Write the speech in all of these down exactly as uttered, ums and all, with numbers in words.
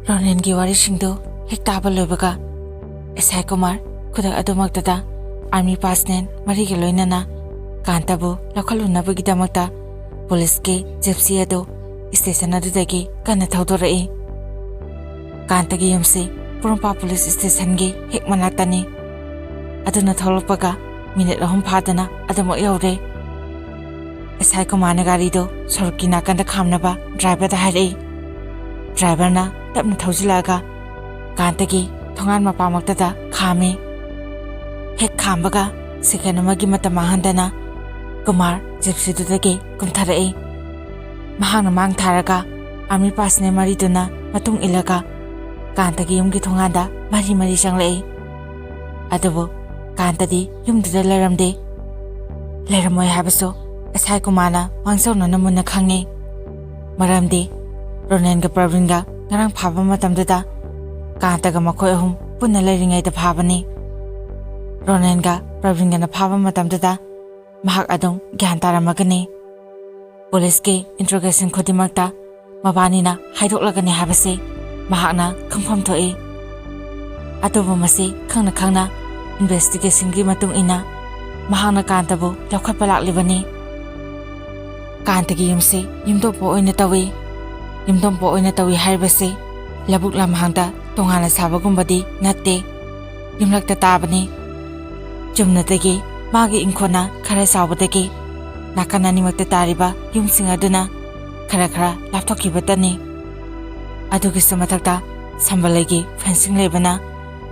ꯔꯣꯅꯦꯟꯒꯤ ꯋꯥꯔꯤꯁꯤꯡꯗꯨ ꯍꯦꯛ ꯇꯥꯕ ꯂꯣꯏꯕꯒ, ꯑꯦꯁ ꯑꯥꯏ ꯀꯨꯃꯥꯔ ꯈꯨꯗꯛ ꯑꯗꯨꯃꯛꯇꯗ ꯑꯥꯔꯃꯤ ꯄꯥꯔꯁꯅꯦꯜ ꯃꯔꯤꯒ ꯂꯣꯏꯅꯅ ꯀꯥꯟꯇꯕꯨ ꯂꯧꯈꯠꯂꯨꯅꯕꯒꯤꯗꯃꯛꯇ ꯄꯨꯂꯤꯁꯀꯤ ꯖꯤꯞꯁꯤ ꯑꯗꯨ ꯁ꯭ꯇꯦꯁꯟ ꯑꯗꯨꯗꯒꯤ ꯀꯟꯅ ꯊꯧꯗꯣꯔꯛꯏ꯫ ꯀꯥꯟꯇꯒꯤ ꯌꯨꯝꯁꯤ ꯄꯣꯔꯣꯝꯄꯥꯠ ꯄꯨꯂꯤꯁ ꯁ꯭ꯇꯦꯁꯟꯒꯤ ꯍꯦꯛ ꯃꯅꯥꯛꯇꯅꯤ꯫ ꯑꯗꯨꯅ ꯊꯣꯛꯂꯛꯄꯒ ꯃꯤꯅꯤꯠ ꯑꯍꯨꯝ ꯐꯥꯗꯅ ꯑꯗꯨꯃꯛ ꯌꯧꯔꯦ꯫ ꯑꯦꯁ ꯑꯥꯏ ꯀꯨꯃꯥꯔꯅ ꯒꯥꯔꯤꯗꯨ ꯁꯣꯔꯣꯛꯀꯤ ꯅꯥꯀꯟꯗ ꯈꯥꯝꯅꯕ ꯗ꯭ꯔꯥꯏꯚꯔꯗ ꯍꯥꯏꯔꯛꯏ꯫ ꯗ꯭ꯔꯥꯏꯚꯔꯅ ꯇꯞꯅ ꯊꯧꯖꯤꯜꯂꯛꯑꯒ ꯀꯥꯟꯇꯒꯤ ꯊꯣꯡꯒꯥꯟ ꯃꯄꯥꯃꯛꯇꯗ ꯈꯥꯝꯃꯤ꯫ ꯍꯦꯛ ꯈꯥꯝꯕꯒ ꯁꯦꯀꯦꯟ ꯑꯃꯒꯤ ꯃꯇꯝ ꯃꯥꯡꯍꯟꯗꯅ ꯀꯨꯃꯥꯔ ꯖꯤꯞꯁꯤꯗꯨꯗꯒꯤ ꯀꯨꯝꯊꯔꯛꯏ꯫ ꯃꯍꯥꯛꯅ ꯃꯥꯡ ꯊꯥꯔꯒ ꯑꯥꯔꯃꯤ ꯄꯥꯔꯁꯅꯦꯜ ꯃꯔꯤꯗꯨꯅ ꯃꯇꯨꯡ ꯏꯜꯂꯒ ꯀꯥꯟꯇꯒꯤ ꯌꯨꯝꯒꯤ ꯊꯣꯡꯒꯥꯟꯗ ꯃꯔꯤ ꯃꯔꯤ ꯆꯪꯂꯛꯏ꯫ ꯑꯗꯨꯕꯨ ꯀꯥꯟꯇꯗꯤ ꯌꯨꯝꯗꯨꯗ ꯂꯩꯔꯝꯗꯦ꯫ ꯂꯩꯔꯝꯃꯣꯏ ꯍꯥꯏꯕꯁꯨ ꯑꯦꯁ ꯑꯥꯏ ꯀꯨꯃꯥꯔꯅ ꯃꯥꯡꯖꯧꯅꯅ ꯃꯨꯟꯅ ꯈꯪꯉꯤ꯫ ꯃꯔꯝꯗꯤ ꯔꯣꯅꯦꯟꯒ ꯄ꯭ꯔꯕꯤꯟꯒ ꯉꯔꯥꯡ ꯐꯥꯕ ꯃꯇꯝꯗꯨꯗ ꯀꯥꯟꯇꯒ ꯃꯈꯣꯏ ꯑꯍꯨꯝ ꯄꯨꯟꯅ ꯂꯩꯔꯤꯉꯩꯗ ꯐꯥꯕꯅꯤ꯫ ꯔꯣꯅꯦꯟꯒ ꯄ꯭ꯔꯕꯤꯟꯒꯅ ꯐꯥꯕ ꯃꯇꯝꯗꯨꯗ ꯃꯍꯥꯛ ꯑꯗꯨꯝ ꯒ꯭ꯌꯥꯟ ꯇꯥꯔꯝꯃꯒꯅꯤ꯫ ꯄꯨꯂꯤꯁꯀꯤ ꯏꯟꯇ꯭ꯔꯣꯒꯦꯁꯟ ꯈꯨꯗꯤꯡꯃꯛꯇ ꯃꯕꯥꯅꯤꯅ ꯍꯥꯏꯗꯣꯛꯂꯒꯅꯤ ꯍꯥꯏꯕꯁꯤ ꯃꯍꯥꯛꯅ ꯈꯪꯐꯝ ꯊꯣꯛꯏ꯫ ꯑꯗꯨꯕꯨ ꯃꯁꯤ ꯈꯪꯅ ꯈꯪꯅ ꯏꯟꯚꯦꯁꯇꯤꯒꯦꯁꯟꯒꯤ ꯃꯇꯨꯡ ꯏꯟꯅ ꯃꯍꯥꯛꯅ ꯀꯥꯟꯇꯕꯨ ꯂꯧꯈꯠꯄ ꯂꯥꯛꯂꯤꯕꯅꯤ꯫ ꯀꯥꯟꯇꯒꯤ ꯌꯨꯝꯁꯤ ꯌꯨꯝꯊꯣꯡꯄꯣꯛ ꯑꯣꯏꯅ ꯇꯧꯏ꯫ ꯌꯨꯝꯊꯣꯡꯄꯣꯛ ꯑꯣꯏꯅ ꯇꯧꯏ ꯍꯥꯏꯔꯤꯕꯁꯤ ꯂꯧꯕꯨꯛ ꯂꯝꯍꯥꯡꯗ ꯇꯣꯉꯥꯟꯅ ꯁꯥꯕꯒꯨꯝꯕꯗꯤ ꯅꯠꯇꯦ꯫ ꯌꯨꯝꯂꯛꯇ ꯇꯥꯕꯅꯤ꯫ ꯆꯨꯝꯅꯗꯒꯤ ꯃꯥꯒꯤ ꯏꯪꯈꯣꯜꯅ ꯈꯔ ꯆꯥꯎꯕꯗꯒꯤ ꯅꯥꯀꯟ ꯑꯅꯤꯃꯛꯇ ꯇꯥꯔꯤꯕ ꯌꯨꯝꯁꯤꯡ ꯑꯗꯨꯅ ꯈꯔ ꯈꯔ ꯂꯥꯞꯊꯣꯛꯈꯤꯕꯇꯅꯤ꯫ ꯑꯗꯨꯒꯤꯁꯨ ꯃꯊꯛꯇ ꯁꯝꯕꯜ ꯂꯩꯒꯤ ꯐꯦꯟꯁꯤꯡ ꯂꯩꯕꯅ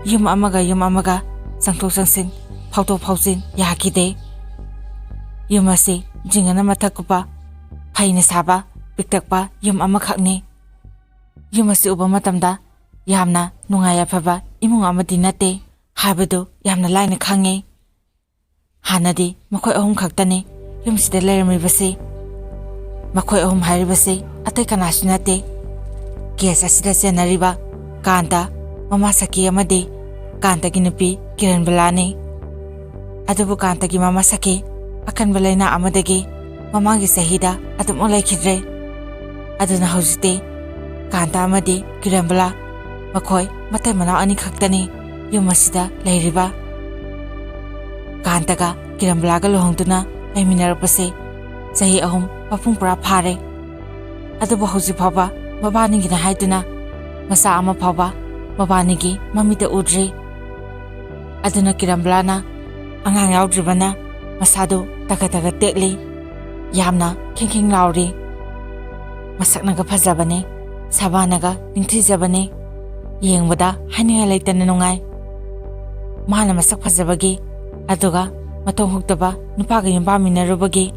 ꯌꯨꯝ ꯑꯃꯒ ꯌꯨꯝ ꯑꯃꯒ ꯆꯪꯊꯣꯛ ꯆꯪꯁꯤꯟ, ꯐꯥꯎꯗꯣꯛ ꯐꯥꯎꯖꯤꯟ ꯌꯥꯈꯤꯗꯦ꯫ ꯌꯨꯝ ꯑꯁꯤ ꯖꯤꯡꯒꯅ ꯃꯊꯛ ꯀꯨꯞꯄ, ꯐꯩꯅ ꯁꯥꯕ, ꯄꯤꯛꯇꯛꯄ ꯌꯨꯝ ꯑꯃꯈꯛꯅꯤ꯫ ꯌꯨꯝ ꯑꯁꯤ ꯎꯕ ꯃꯇꯝꯗ ꯌꯥꯝꯅ ꯅꯨꯡꯉꯥꯏ ꯌꯥꯏꯐꯕ ꯏꯃꯨꯡ ꯑꯃꯗꯤ ꯅꯠꯇꯦ ꯍꯥꯏꯕꯗꯨ ꯌꯥꯝꯅ ꯂꯥꯏꯅ ꯈꯪꯉꯤ꯫ ꯍꯥꯟꯅꯗꯤ ꯃꯈꯣꯏ ꯑꯍꯨꯝ ꯈꯛꯇꯅꯤ ꯌꯨꯝꯁꯤꯗ ꯂꯩꯔꯝꯃꯤꯕꯁꯤ꯫ ꯃꯈꯣꯏ ꯑꯍꯨꯝ ꯍꯥꯏꯔꯤꯕꯁꯤ ꯑꯇꯩ ꯀꯅꯥꯁꯨ ꯅꯠꯇꯦ, ꯀꯦꯁ ꯑꯁꯤꯗ ꯆꯦꯟꯅꯔꯤꯕ ꯀꯥꯟꯇ, ꯃꯃꯥ ꯁꯈꯤ ꯑꯃꯗꯤ ꯀꯥꯟꯇꯒꯤ ꯅꯨꯄꯤ ꯀꯤꯔꯟꯕꯂꯥꯅꯤ꯫ ꯑꯗꯨꯕꯨ ꯀꯥꯟꯇꯒꯤ ꯃꯃꯥ ꯁꯈꯤ ꯑꯀꯟꯕ ꯂꯥꯏꯅꯥ ꯑꯃꯗꯒꯤ ꯃꯃꯥꯡꯒꯤ ꯆꯍꯤꯗ ꯑꯗꯨꯃꯛ ꯂꯩꯈꯤꯗ꯭ꯔꯦ꯫ ꯑꯗꯨꯅ ꯍꯧꯖꯤꯛꯇꯤ ꯀꯥꯟꯇ ꯑꯃꯗꯤ ꯀꯤꯔꯟꯕꯂꯥ, ꯃꯈꯣꯏ ꯃꯇꯩ ꯃꯅꯥꯎ ꯑꯅꯤꯈꯛꯇꯅꯤ ꯌꯨꯝ ꯑꯁꯤꯗ ꯂꯩꯔꯤꯕ꯫ ꯀꯥꯟꯇꯒ ꯀꯤꯔꯟꯕꯂꯥꯒ ꯂꯨꯍꯣꯡꯗꯨꯅ ꯂꯩꯃꯤꯟꯅꯔꯛꯄꯁꯦ ꯆꯍꯤ ꯑꯍꯨꯝ ꯃꯄꯨꯡ ꯄꯨꯔꯥ ꯐꯥꯔꯦ꯫ ꯑꯗꯨꯕꯨ ꯍꯧꯖꯤꯛ ꯐꯥꯎꯕ ꯃꯕꯥꯅꯤꯒꯤꯅ ꯍꯥꯏꯗꯨꯅ ꯃꯆꯥ ꯑꯃ ꯐꯥꯎꯕ ꯃꯕꯥꯅꯤꯒꯤ ꯃꯃꯤꯠꯇ ꯎꯗ꯭ꯔꯤ꯫ ꯑꯗꯨꯅ ꯀꯤꯔꯟꯕꯂꯥꯅ ꯑꯉꯥꯡ ꯌꯥꯎꯗ꯭ꯔꯤꯕꯅ ꯃꯁꯥꯗꯨ ꯇꯒꯠ ꯇꯒꯠ ꯇꯦꯛꯂꯤ꯫ ꯌꯥꯝꯅ ꯈꯤꯡ ꯈꯤꯡ ꯂꯥꯎꯔꯤ꯫ ꯃꯁꯛꯅꯒ ꯐꯖꯕꯅꯤ, ꯁꯕꯥꯅꯒ ꯅꯤꯡꯊꯤꯖꯕꯅꯤ꯫ ꯌꯦꯡꯕꯗ ꯍꯥꯏꯅꯤꯡꯉꯥꯏ ꯂꯩꯇꯅ ꯅꯨꯡꯉꯥꯏ꯫ ꯃꯥꯅ ꯃꯁꯛ ꯐꯖꯕꯒꯤ, ꯑꯗꯨꯒ ꯃꯇꯣꯡ ꯍꯨꯛꯇꯕ ꯅꯨꯄꯥꯒ ꯌꯨꯝꯕꯥꯟꯃꯤꯟꯅꯔꯨꯕꯒꯤ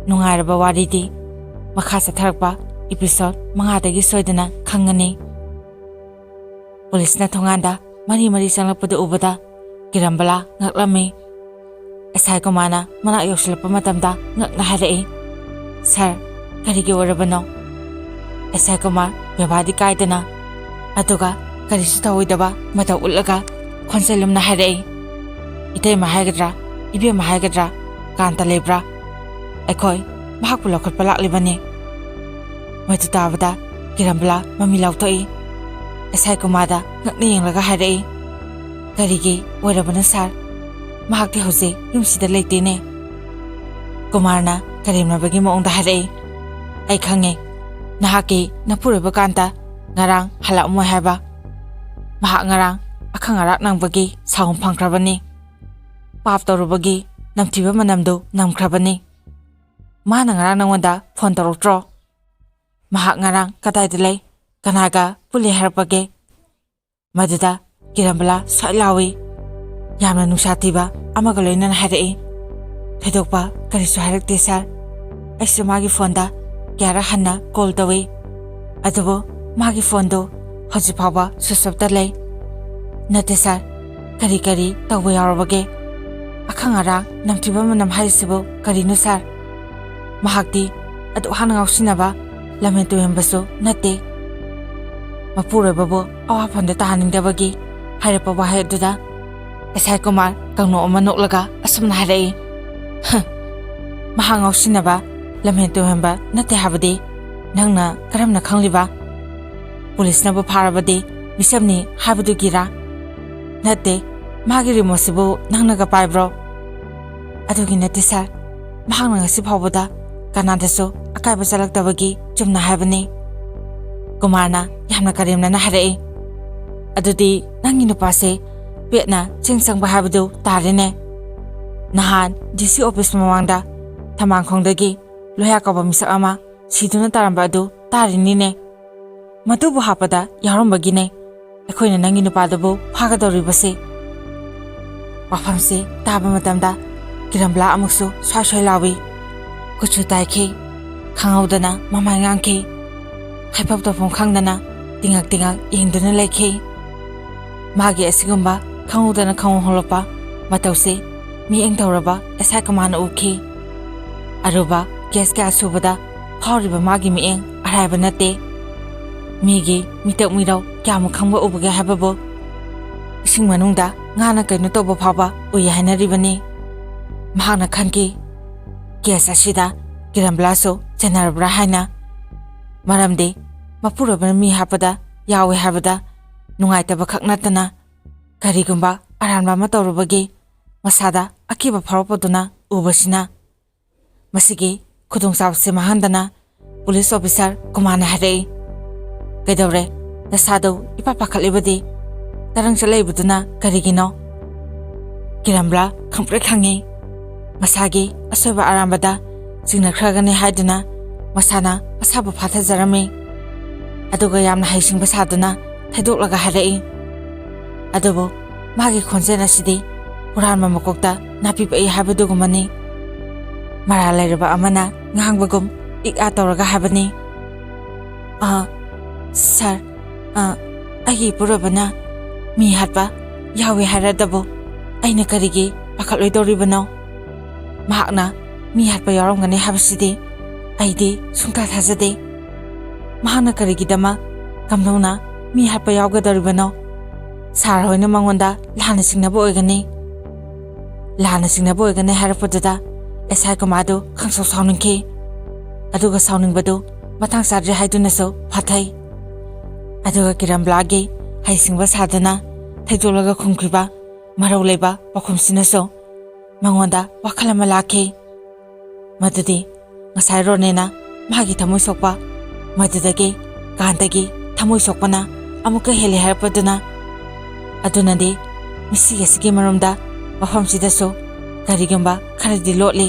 ꯅꯨꯡꯉꯥꯏꯔꯕ ꯋꯥꯔꯤꯗꯤ ꯃꯈꯥ ꯆꯠꯊꯔꯛꯄ episode ꯃꯉꯥꯗꯒꯤ ꯁꯣꯏꯗꯅ ꯈꯪꯒꯅꯤ꯫ ꯄꯨꯂꯤꯁꯅ ꯊꯣꯡꯒꯥꯟꯗ ꯃꯔꯤ ꯃꯔꯤ ꯆꯪꯂꯛꯄꯗꯨ ꯎꯕꯗ ꯀꯤꯔꯟꯕꯂꯥ ꯉꯛꯂꯝꯃꯤ꯫ ꯑꯦꯁ ꯑꯥꯏ ꯀꯨꯃꯥꯔꯅ ꯃꯅꯥꯛ ꯌꯧꯁꯤꯜꯂꯛꯄ ꯃꯇꯝꯗ ꯉꯛꯅ ꯍꯥꯏꯔꯛꯏ, "ꯁꯥꯔ, ꯀꯔꯤꯒꯤ ꯑꯣꯏꯔꯕꯅꯣ?" ꯑꯦꯁ ꯑꯥꯏ ꯀꯨꯃꯥꯔ ꯕꯦꯕꯥꯔꯗꯤ ꯀꯥꯏꯗꯅ, ꯑꯗꯨꯒ ꯀꯔꯤꯁꯨ ꯇꯧꯔꯣꯏꯗꯕ ꯃꯇꯧ ꯎꯠꯂꯒ ꯈꯣꯟꯖꯦꯜ ꯂꯨꯝꯅ ꯍꯥꯏꯔꯛꯏ, "ꯏꯇꯩꯃ ꯍꯥꯏꯒꯗ꯭ꯔꯥ, ꯏꯕꯦꯝꯃ ꯍꯥꯏꯒꯗ꯭ꯔꯥ, ꯀꯥꯟꯇ ꯂꯩꯕ꯭ꯔꯥ?" ꯑꯩꯈꯣꯏ ꯃꯍꯥꯛꯄꯨ ꯂꯧꯈꯠꯄ ꯂꯥꯛꯂꯤꯕꯅꯤ꯫ ꯃꯗꯨ ꯇꯥꯕꯗ ꯀꯤꯔꯟꯕꯂꯥ ꯃꯃꯤ ꯂꯥꯎꯊꯣꯛꯏ꯫ ꯑꯦꯁ ꯑꯥꯏ ꯀꯨꯃꯥꯔꯗ ꯉꯛꯅ ꯌꯦꯡꯂꯒ ꯍꯥꯏꯔꯛꯏ, "ꯀꯔꯤꯒꯤ ꯑꯣꯏꯔꯕꯅꯣ ꯁꯥꯔ? ꯃꯍꯥꯛꯇꯤ ꯍꯧꯖꯤꯛ ꯌꯨꯝꯁꯤꯗ ꯂꯩꯇꯦꯅꯦ?" ꯀꯨꯃꯥꯔꯅ ꯀꯔꯦꯝꯅꯕꯒꯤ ꯃꯑꯣꯡꯗ ꯍꯥꯏꯔꯛꯏ, "ꯑꯩ ꯈꯪꯉꯦ, ꯅꯍꯥꯛꯀꯤ ꯅꯄꯨꯔꯣꯏꯕ ꯀꯥꯟꯇ ꯉꯔꯥꯡ ꯍꯜꯂꯛꯑꯝꯃꯣꯏ ꯍꯥꯏꯕ꯫ ꯃꯍꯥꯛ ꯉꯔꯥꯡ ꯑꯈꯪ ꯑꯔꯥꯛ ꯅꯪꯕꯒꯤ ꯁꯥꯎꯟ ꯐꯪꯈ꯭ꯔꯕꯅꯤ꯫ ꯄꯥꯞ ꯇꯧꯔꯨꯕꯒꯤ ꯅꯝꯊꯤꯕ ꯃꯅꯝꯗꯨ ꯅꯝꯈ꯭ꯔꯕꯅꯤ꯫ ꯃꯥꯅ ꯉꯔꯥꯡ ꯅꯪꯉꯣꯟꯗ ꯐꯣꯟ ꯇꯧꯔꯛꯇ꯭ꯔꯣ? ꯃꯍꯥꯛ ꯉꯔꯥꯡ ꯀꯗꯥꯏꯗ ꯂꯩ? ꯀꯅꯥꯒ ꯄꯨꯜꯂꯤ ꯍꯥꯏꯔꯛꯄꯒꯦ?" ꯃꯗꯨꯗ ꯀꯤꯔꯟꯕꯂꯥ ꯁ꯭ꯋꯥꯏ ꯂꯥꯎꯏ꯫ ꯌꯥꯝꯅ ꯅꯨꯡꯁꯥ ꯊꯤꯕ ꯑꯃꯒ ꯂꯣꯏꯅꯅ ꯍꯥꯏꯔꯛꯏ, "ꯊꯣꯏꯗꯣꯛꯄ ꯀꯔꯤꯁꯨ ꯍꯥꯏꯔꯛꯇꯦ ꯁꯥꯔ꯫ ꯑꯩꯁꯨ ꯃꯥꯒꯤ ꯐꯣꯟꯗ ꯀꯌꯥꯔꯛ ꯍꯟꯅ ꯀꯣꯜ ꯇꯧꯏ, ꯑꯗꯨꯕꯨ ꯃꯥꯒꯤ ꯐꯣꯟꯗꯨ ꯍꯧꯖꯤꯛ ꯐꯥꯎꯕ ꯁ꯭ꯋꯤꯆ ꯑꯣꯐꯇ ꯂꯩ꯫ ꯅꯠꯇꯦ ꯁꯥꯔ, ꯀꯔꯤ ꯀꯔꯤ ꯇꯧꯕ ꯌꯥꯎꯔꯕꯒꯦ? ꯑꯈꯪ ꯑꯔꯥꯛ ꯅꯝꯊꯤꯕ ꯃꯅꯝ ꯍꯥꯏꯔꯤꯁꯤꯕꯨ ꯀꯔꯤꯅꯣ ꯁꯥꯔ? ꯃꯍꯥꯛꯇꯤ ꯑꯗꯨꯛ ꯍꯥꯟꯅ ꯉꯥꯎꯁꯤꯟꯅꯕ ꯂꯝꯍꯦꯟ ꯇꯨꯍꯦꯟꯕꯁꯨ ꯅꯠꯇꯦ꯫" ꯃꯄꯨꯔꯣꯏꯕꯕꯨ ꯑꯋꯥꯐꯝꯗ ꯇꯥꯍꯟꯅꯤꯡꯗꯕꯒꯤ ꯍꯥꯏꯔꯛꯄ ꯋꯥꯍꯩ ꯑꯗꯨꯗ ꯑꯦꯁ ꯑꯥꯏ ꯀꯨꯃꯥꯔ ꯀꯥꯡꯅꯣꯛ ꯑꯃ ꯅꯣꯛꯂꯒ ꯑꯁꯨꯝꯅ ꯍꯥꯏꯔꯛꯏ, "ꯍ, ꯃꯍꯥꯛ ꯉꯥꯎꯁꯤꯟꯅꯕ ꯂꯝꯍꯦꯟ ꯇꯨꯍꯦꯟꯕ ꯅꯠꯇꯦ ꯍꯥꯏꯕꯗꯤ ꯅꯪꯅ ꯀꯔꯝꯅ ꯈꯪꯂꯤꯕ?" ꯄꯨꯂꯤꯁꯅꯕꯨ ꯐꯥꯔꯕꯗꯤ ꯃꯤꯆꯝꯅꯤ ꯍꯥꯏꯕꯗꯨꯒꯤꯔꯥ? ꯅꯠꯇꯦ, ꯃꯥꯒꯤ ꯔꯤꯃꯣꯠꯁꯤꯕꯨ ꯅꯪꯅꯒ ꯄꯥꯏꯕ꯭ꯔꯣ? ꯑꯗꯨꯒꯤ ꯅꯠꯇꯦ ꯁꯥꯔ, ꯃꯍꯥꯛꯅ ꯉꯁꯤ ꯐꯥꯎꯕꯗ ꯀꯅꯥꯗꯁꯨ ꯑꯀꯥꯏꯕ ꯆꯠꯂꯛꯇꯕꯒꯤ ꯆꯨꯝꯅ ꯍꯥꯏꯕꯅꯤ꯫ ꯀꯨꯃꯥꯔꯅ ꯌꯥꯝꯅ ꯀꯔꯦꯝꯅꯅ ꯍꯥꯏꯔꯛꯏ꯫ ꯑꯗꯨꯗꯤ ꯅꯪꯒꯤ ꯅꯨꯄꯥꯁꯦ ꯄꯦꯠꯅ ꯆꯤꯡ ꯆꯪꯕ ꯍꯥꯏꯕꯗꯨ ꯇꯥꯔꯦꯅꯦ꯫ ꯅꯍꯥꯟ ꯗꯤ ꯁꯤ ꯑꯣꯐꯤꯁ ꯃꯃꯥꯡꯗ ꯊꯝꯕꯥꯜꯈꯣꯡꯗꯒꯤ ꯂꯣꯍꯤꯌꯥ ꯀꯧꯕ ꯃꯤꯁꯛ ꯑꯃ ꯁꯤꯗꯨꯅ ꯇꯥꯔꯝꯕ ꯑꯗꯨ ꯇꯥꯔꯤꯅꯤꯅꯦ꯫ ꯃꯗꯨꯕꯨ ꯍꯥꯞꯄꯗ ꯌꯥꯎꯔꯝꯕꯒꯤꯅꯦ ꯑꯩꯈꯣꯏꯅ ꯅꯪꯒꯤ ꯅꯨꯄꯥꯗꯨꯕꯨ ꯐꯥꯒꯗꯧꯔꯤꯕꯁꯦ꯫ ꯋꯥꯐꯝꯁꯦ ꯇꯥꯕ ꯃꯇꯝꯗ ꯀꯤꯔꯝꯕꯂꯥ ꯑꯃꯨꯛꯁꯨ ꯁ꯭ꯋꯥꯏ ꯁ꯭ꯋꯥꯏ ꯂꯥꯎꯏ꯫ ꯀꯨꯠꯁꯨ ꯇꯥꯏꯈꯤ꯫ ꯈꯪꯍꯧꯗꯅ ꯃꯃꯥꯏ ꯉꯥꯡꯈꯤ꯫ ꯍꯥꯏꯐꯝ ꯇꯧꯐꯝ ꯈꯪꯗꯅ ꯇꯤꯉꯛ ꯇꯤꯉꯛ ꯌꯦꯡꯗꯨꯅ ꯂꯩꯈꯤ꯫ ꯃꯥꯒꯤ ꯑꯁꯤꯒꯨꯝꯕ ꯈꯪꯍꯧꯗꯅ ꯈꯪꯍꯧ ꯍꯧꯔꯛꯄ ꯃꯇꯧꯁꯦ ꯃꯤꯠꯌꯦꯡ ꯇꯧꯔꯕ ꯑꯦꯁ ꯑꯥꯏ ꯀꯃꯥꯟꯅ ꯎꯈꯤ꯫ ꯑꯔꯨꯕ ꯀꯦꯁ ꯀꯌꯥ ꯁꯨꯕꯗ ꯐꯥꯎꯔꯤꯕ ꯃꯥꯒꯤ ꯃꯤꯠꯌꯦꯡ ꯑꯔꯥꯏꯕ ꯅꯠꯇꯦ꯫ ꯃꯤꯒꯤ ꯃꯤꯇꯛ ꯃꯤꯔꯧ ꯀꯌꯥꯃꯨꯛ ꯈꯪꯕ ꯎꯕꯒꯦ ꯍꯥꯏꯕꯕꯨ ꯏꯁꯤꯡ ꯃꯅꯨꯡꯗ ꯉꯥꯅ ꯀꯩꯅꯣ ꯇꯧꯕ ꯐꯥꯎꯕ ꯎꯏ ꯍꯥꯏꯅꯔꯤꯕꯅꯤ꯫ ꯃꯍꯥꯛꯅ ꯈꯟꯈꯤ, ꯀꯦꯁ ꯑꯁꯤꯗ ꯀꯤꯔꯝꯕꯂꯥꯁꯨ ꯆꯦꯟꯅꯔꯕ꯭ꯔꯥ ꯍꯥꯏꯅ꯫ ꯃꯔꯝꯗꯤ ꯃꯄꯨꯔꯣꯏꯕꯅ ꯃꯤ ꯍꯥꯠꯄꯗ ꯌꯥꯎꯏ ꯍꯥꯏꯕꯗ ꯅꯨꯡꯉꯥꯏꯇꯕ ꯈꯛ ꯅꯠꯇꯅ ꯀꯔꯤꯒꯨꯝꯕ ꯑꯔꯥꯟꯕ ꯑꯃ ꯇꯧꯔꯨꯕꯒꯤ ꯃꯁꯥꯗ ꯑꯀꯤꯕ ꯐꯥꯎꯔꯛꯄꯗꯨꯅ ꯎꯕꯁꯤꯅ꯫ ꯃꯁꯤꯒꯤ ꯈꯨꯗꯣꯡꯆꯥꯕꯁꯤ ꯃꯥꯡꯍꯟꯗꯅ ꯄꯨꯂꯤꯁ ꯑꯣꯐꯤꯁꯥꯔ ꯀꯨꯃꯥꯔꯅ ꯍꯥꯏꯔꯛꯏ, "ꯀꯩꯗꯧꯔꯦ? ꯅꯁꯥꯗꯣ ꯏꯄꯥ ꯄꯥꯈꯠꯂꯤꯕꯗꯤ? ꯇꯔꯪ ꯆꯠꯂꯛꯏꯕꯗꯨꯅ ꯀꯔꯤꯒꯤꯅꯣ?" ꯀꯤꯔꯝꯕꯂꯥ ꯈꯪꯄ꯭ꯔꯦꯛ ꯈꯪꯉꯤ꯫ ꯃꯁꯥꯒꯤ ꯑꯁꯣꯏꯕ ꯑꯔꯥꯟꯕꯗ ꯆꯤꯡꯅꯈ꯭ꯔꯒꯅꯤ ꯍꯥꯏꯗꯨꯅ ꯃꯁꯥꯅ ꯃꯁꯥꯕꯨ ꯐꯥꯊꯖꯔꯝꯃꯤ꯫ ꯑꯗꯨꯒ ꯌꯥꯝꯅ ꯍꯩꯁꯤꯡꯕ ꯁꯥꯗꯨꯅ ꯊꯩꯗꯣꯛꯂꯒ ꯍꯥꯏꯔꯛꯏ꯫ ꯑꯗꯨꯕꯨ ꯃꯥꯒꯤ ꯈꯣꯟꯖꯦꯜ ꯑꯁꯤꯗꯤ ꯍꯨꯔꯥꯟꯕ ꯃꯀꯣꯛꯇ ꯅꯥꯄꯤ ꯄꯛꯏ ꯍꯥꯏꯕꯗꯨꯒꯨꯝꯕꯅꯤ꯫ ꯃꯔꯥꯜ ꯂꯩꯔꯕ ꯑꯃꯅ ꯉꯥꯡꯕꯒꯨꯝ ꯏꯛ ꯑꯥ ꯇꯧꯔꯒ ꯍꯥꯏꯕꯅꯤ, "ꯑ, ꯁꯥꯔ, ꯑ, ꯑꯩꯒꯤ ꯏꯄꯨꯔꯣꯏꯕꯅ ꯃꯤ ꯍꯥꯠꯄ ꯌꯥꯎꯏ ꯍꯥꯏꯔꯗꯕꯨ ꯑꯩꯅ ꯀꯔꯤꯒꯤ ꯄꯥꯈꯠꯂꯣꯏꯗꯧꯔꯤꯕꯅꯣ? ꯃꯍꯥꯛꯅ ꯃꯤ ꯍꯥꯠꯄ ꯌꯥꯎꯔꯝꯒꯅꯤ ꯍꯥꯏꯕꯁꯤꯗꯤ ꯑꯩꯗꯤ ꯁꯨꯡꯊꯥ ꯊꯥꯖꯗꯦ꯫ ꯃꯍꯥꯛꯅ ꯀꯔꯤꯒꯤꯗꯃꯛ ꯀꯝꯗꯧꯅ ꯃꯤ ꯍꯥꯠꯄ ꯌꯥꯎꯒꯗꯧꯔꯤꯕꯅꯣ? ꯁꯥꯔ ꯍꯣꯏꯅ ꯃꯉꯣꯟꯗ ꯂꯥꯟꯅ ꯆꯤꯡꯅꯕ ꯑꯣꯏꯒꯅꯤ꯫" ꯂꯥꯟꯅ ꯆꯤꯡꯅꯕ ꯑꯣꯏꯒꯅꯤ ꯍꯥꯏꯔꯛꯄꯗꯨꯗ ꯑꯦꯁ ꯑꯥꯏ ꯀꯨꯃꯥꯔꯗꯨ ꯈꯪꯁꯥꯎ ꯁꯥꯎꯅꯤꯡꯈꯤ꯫ ꯑꯗꯨꯒ ꯁꯥꯎꯅꯤꯡꯕꯗꯨ ꯃꯇꯥꯡ ꯆꯥꯗ꯭ꯔꯦ ꯍꯥꯏꯗꯨꯅꯁꯨ ꯐꯥꯊꯩ꯫ ꯑꯗꯨꯒ ꯀꯤꯔꯝꯕꯂꯥꯒꯤ ꯍꯩꯁꯤꯡꯕ ꯁꯥꯗꯨꯅ ꯊꯩꯗꯣꯛꯂꯒ ꯈꯨꯝꯈꯤꯕ ꯃꯔꯧ ꯂꯩꯕ ꯄꯥꯎꯈꯨꯝꯁꯤꯅꯁꯨ ꯃꯉꯣꯟꯗ ꯋꯥꯈꯜ ꯑꯃ ꯂꯥꯛꯈꯤ꯫ ꯃꯗꯨꯗꯤ ꯉꯁꯥꯏ ꯔꯣꯅꯦꯅ ꯃꯍꯥꯛꯀꯤ ꯊꯃꯣꯏ ꯁꯣꯛꯄ, ꯃꯗꯨꯗꯒꯤ ꯀꯥꯟꯇꯒꯤ ꯊꯃꯣꯏ ꯁꯣꯛꯄꯅ ꯑꯃꯨꯛꯀ ꯍꯦꯜꯂꯦ ꯍꯥꯏꯔꯛꯄꯗꯨꯅ꯫ ꯑꯗꯨꯅꯗꯤ ꯃꯤꯁꯤ ꯑꯁꯤꯒꯤ ꯃꯔꯨꯝꯗ ꯃꯐꯝꯁꯤꯗꯁꯨ ꯀꯔꯤꯒꯨꯝꯕ ꯈꯔꯗꯤ ꯂꯣꯠꯂꯤ꯫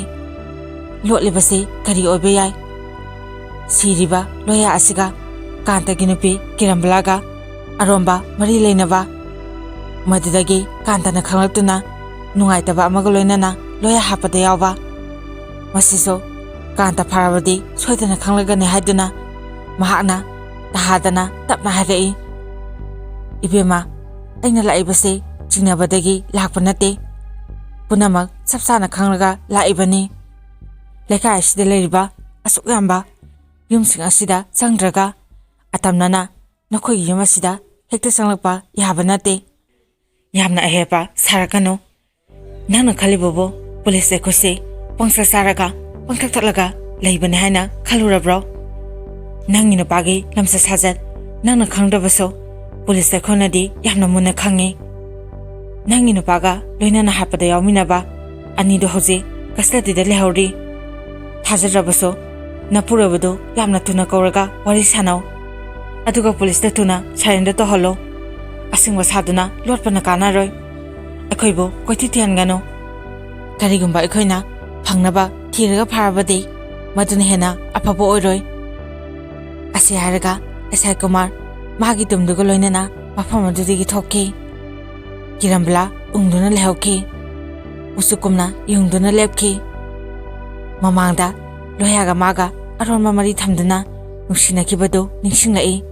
ꯂꯣꯠꯂꯤꯕꯁꯤ ꯀꯔꯤ ꯑꯣꯏꯕ ꯌꯥꯏ? ꯁꯤꯔꯤꯕ ꯂꯣꯌꯥ ꯑꯁꯤꯒ ꯀꯥꯟꯇꯒꯤ ꯅꯨꯄꯤ ꯀꯤꯔꯝꯕꯂꯥꯒ ꯑꯔꯣꯝꯕ ꯃꯔꯤ ꯂꯩꯅꯕ꯫ ꯃꯗꯨꯗꯒꯤ ꯀꯥꯟꯇꯅ ꯈꯪꯂꯛꯇꯨꯅ ꯅꯨꯡꯉꯥꯏꯇꯕ ꯑꯃꯒ ꯂꯣꯏꯅꯅ ꯂꯣꯌꯥ ꯍꯥꯞꯄꯗ ꯌꯥꯎꯕ꯫ ꯃꯁꯤꯁꯨ ꯀꯥꯟꯇ ꯐꯥꯔꯕꯗꯤ ꯁꯣꯏꯗꯅ ꯈꯪꯂꯒꯅꯤ ꯍꯥꯏꯗꯨꯅ ꯃꯍꯥꯛꯅ ꯇꯍꯥꯗꯅ ꯇꯞꯅ ꯍꯥꯏꯔꯛꯏ, "ꯏꯕꯦꯝꯃ, ꯑꯩꯅ ꯂꯥꯛꯏꯕꯁꯦ ꯆꯤꯡꯅꯕꯗꯒꯤ ꯂꯥꯛꯄ ꯅꯠꯇꯦ꯫ ꯄꯨꯝꯅꯃꯛ ꯆꯞ ꯆꯥꯅ ꯈꯪꯂꯒ ꯂꯥꯛꯏꯕꯅꯤ꯫ ꯂꯩꯀꯥꯏ ꯑꯁꯤꯗ ꯂꯩꯔꯤꯕ ꯑꯁꯨꯛ ꯌꯥꯝꯕ ꯌꯨꯝꯁꯤꯡ ꯑꯁꯤꯗ ꯆꯪꯗ꯭ꯔꯒ ꯑꯇꯝꯅꯅ ꯅꯈꯣꯏꯒꯤ ꯌꯨꯝ ꯑꯁꯤꯗ ꯍꯦꯛꯇ ꯆꯪꯂꯛꯄ ꯌꯥꯕ ꯅꯠꯇꯦ꯫ ꯌꯥꯝꯅ ꯑꯍꯦꯄꯥ ꯁꯥꯔꯛꯀꯅꯨ꯫ ꯅꯪꯅ ꯈꯜꯂꯤꯕꯕꯨ ꯄꯨꯂꯤꯁ ꯑꯩꯈꯣꯏꯁꯦ ꯄꯪꯆꯥ ꯆꯥꯔꯒ ꯄꯪꯊꯛ ꯊꯛꯂꯒ ꯂꯩꯕꯅꯤ ꯍꯥꯏꯅ ꯈꯜꯂꯨꯔꯕ꯭ꯔꯣ? ꯅꯪꯒꯤ ꯅꯨꯄꯥꯒꯤ ꯂꯝꯆꯠ ꯁꯥꯖꯠ ꯅꯪꯅ ꯈꯪꯗ꯭ꯔꯕꯁꯨ ꯄꯨꯂꯤꯁ ꯑꯩꯈꯣꯏꯅꯗꯤ ꯌꯥꯝꯅ ꯃꯨꯟꯅ ꯈꯪꯉꯤ꯫ ꯅꯪꯒꯤ ꯅꯨꯄꯥꯒ ꯂꯣꯏꯅꯅ ꯍꯥꯠꯄꯗ ꯌꯥꯎꯃꯤꯟꯅꯕ ꯑꯅꯤꯗꯨ ꯍꯧꯖꯤꯛ ꯀꯁꯇꯗꯤꯗ ꯂꯩꯍꯧꯔꯤ꯫ ꯊꯥꯖꯗ꯭ꯔꯕꯁꯨ ꯅꯄꯨꯔꯣꯏꯕꯗꯨ ꯌꯥꯝꯅ ꯊꯨꯅ ꯀꯧꯔꯒ ꯋꯥꯔꯤ ꯁꯥꯟꯅꯧ꯫ ꯑꯗꯨꯒ ꯄꯨꯂꯤꯁꯇ ꯊꯨꯅ ꯁꯔꯦꯟꯗꯔ ꯇꯧꯍꯜꯂꯣ꯫ ꯑꯁꯤꯡꯕ ꯁꯥꯗꯨꯅ ꯂꯣꯠꯄꯅ ꯀꯥꯟꯅꯔꯣꯏ꯫ ꯑꯩꯈꯣꯏꯕꯨ ꯀꯣꯏꯊꯤ ꯊꯤꯍꯟꯒꯅꯨ꯫ ꯀꯔꯤꯒꯨꯝꯕ ꯑꯩꯈꯣꯏꯅ ꯐꯪꯅꯕ ꯊꯤꯔꯒ ꯐꯥꯔꯕꯗꯤ ꯃꯗꯨꯅ ꯍꯦꯟꯅ ꯑꯐꯕ ꯑꯣꯏꯔꯣꯏ꯫" ꯑꯁꯤ ꯍꯥꯏꯔꯒ ꯑꯦꯁ ꯑꯥꯏ ꯀꯨꯃꯥꯔ ꯃꯥꯒꯤ ꯇꯨꯝꯗꯨꯒ ꯂꯣꯏꯅꯅ ꯃꯐꯝ ꯑꯗꯨꯗꯒꯤ ꯊꯣꯛꯈꯤ꯫ ꯀꯤꯔꯝꯕꯂꯥ ꯎꯪꯗꯨꯅ ꯂꯩꯍꯧꯈꯤ꯫ ꯎꯆꯨꯀꯨꯝꯅ ꯌꯨꯡꯗꯨꯅ ꯂꯦꯞꯈꯤ꯫ ꯃꯃꯥꯡꯗ ꯂꯣꯌꯥꯒ ꯃꯥꯒ ꯑꯔꯣꯟꯕ ꯃꯔꯤ ꯊꯝꯗꯨꯅ ꯅꯨꯡꯁꯤꯅꯈꯤꯕꯗꯨ ꯅꯤꯡꯁꯤꯡꯂꯛꯏ꯫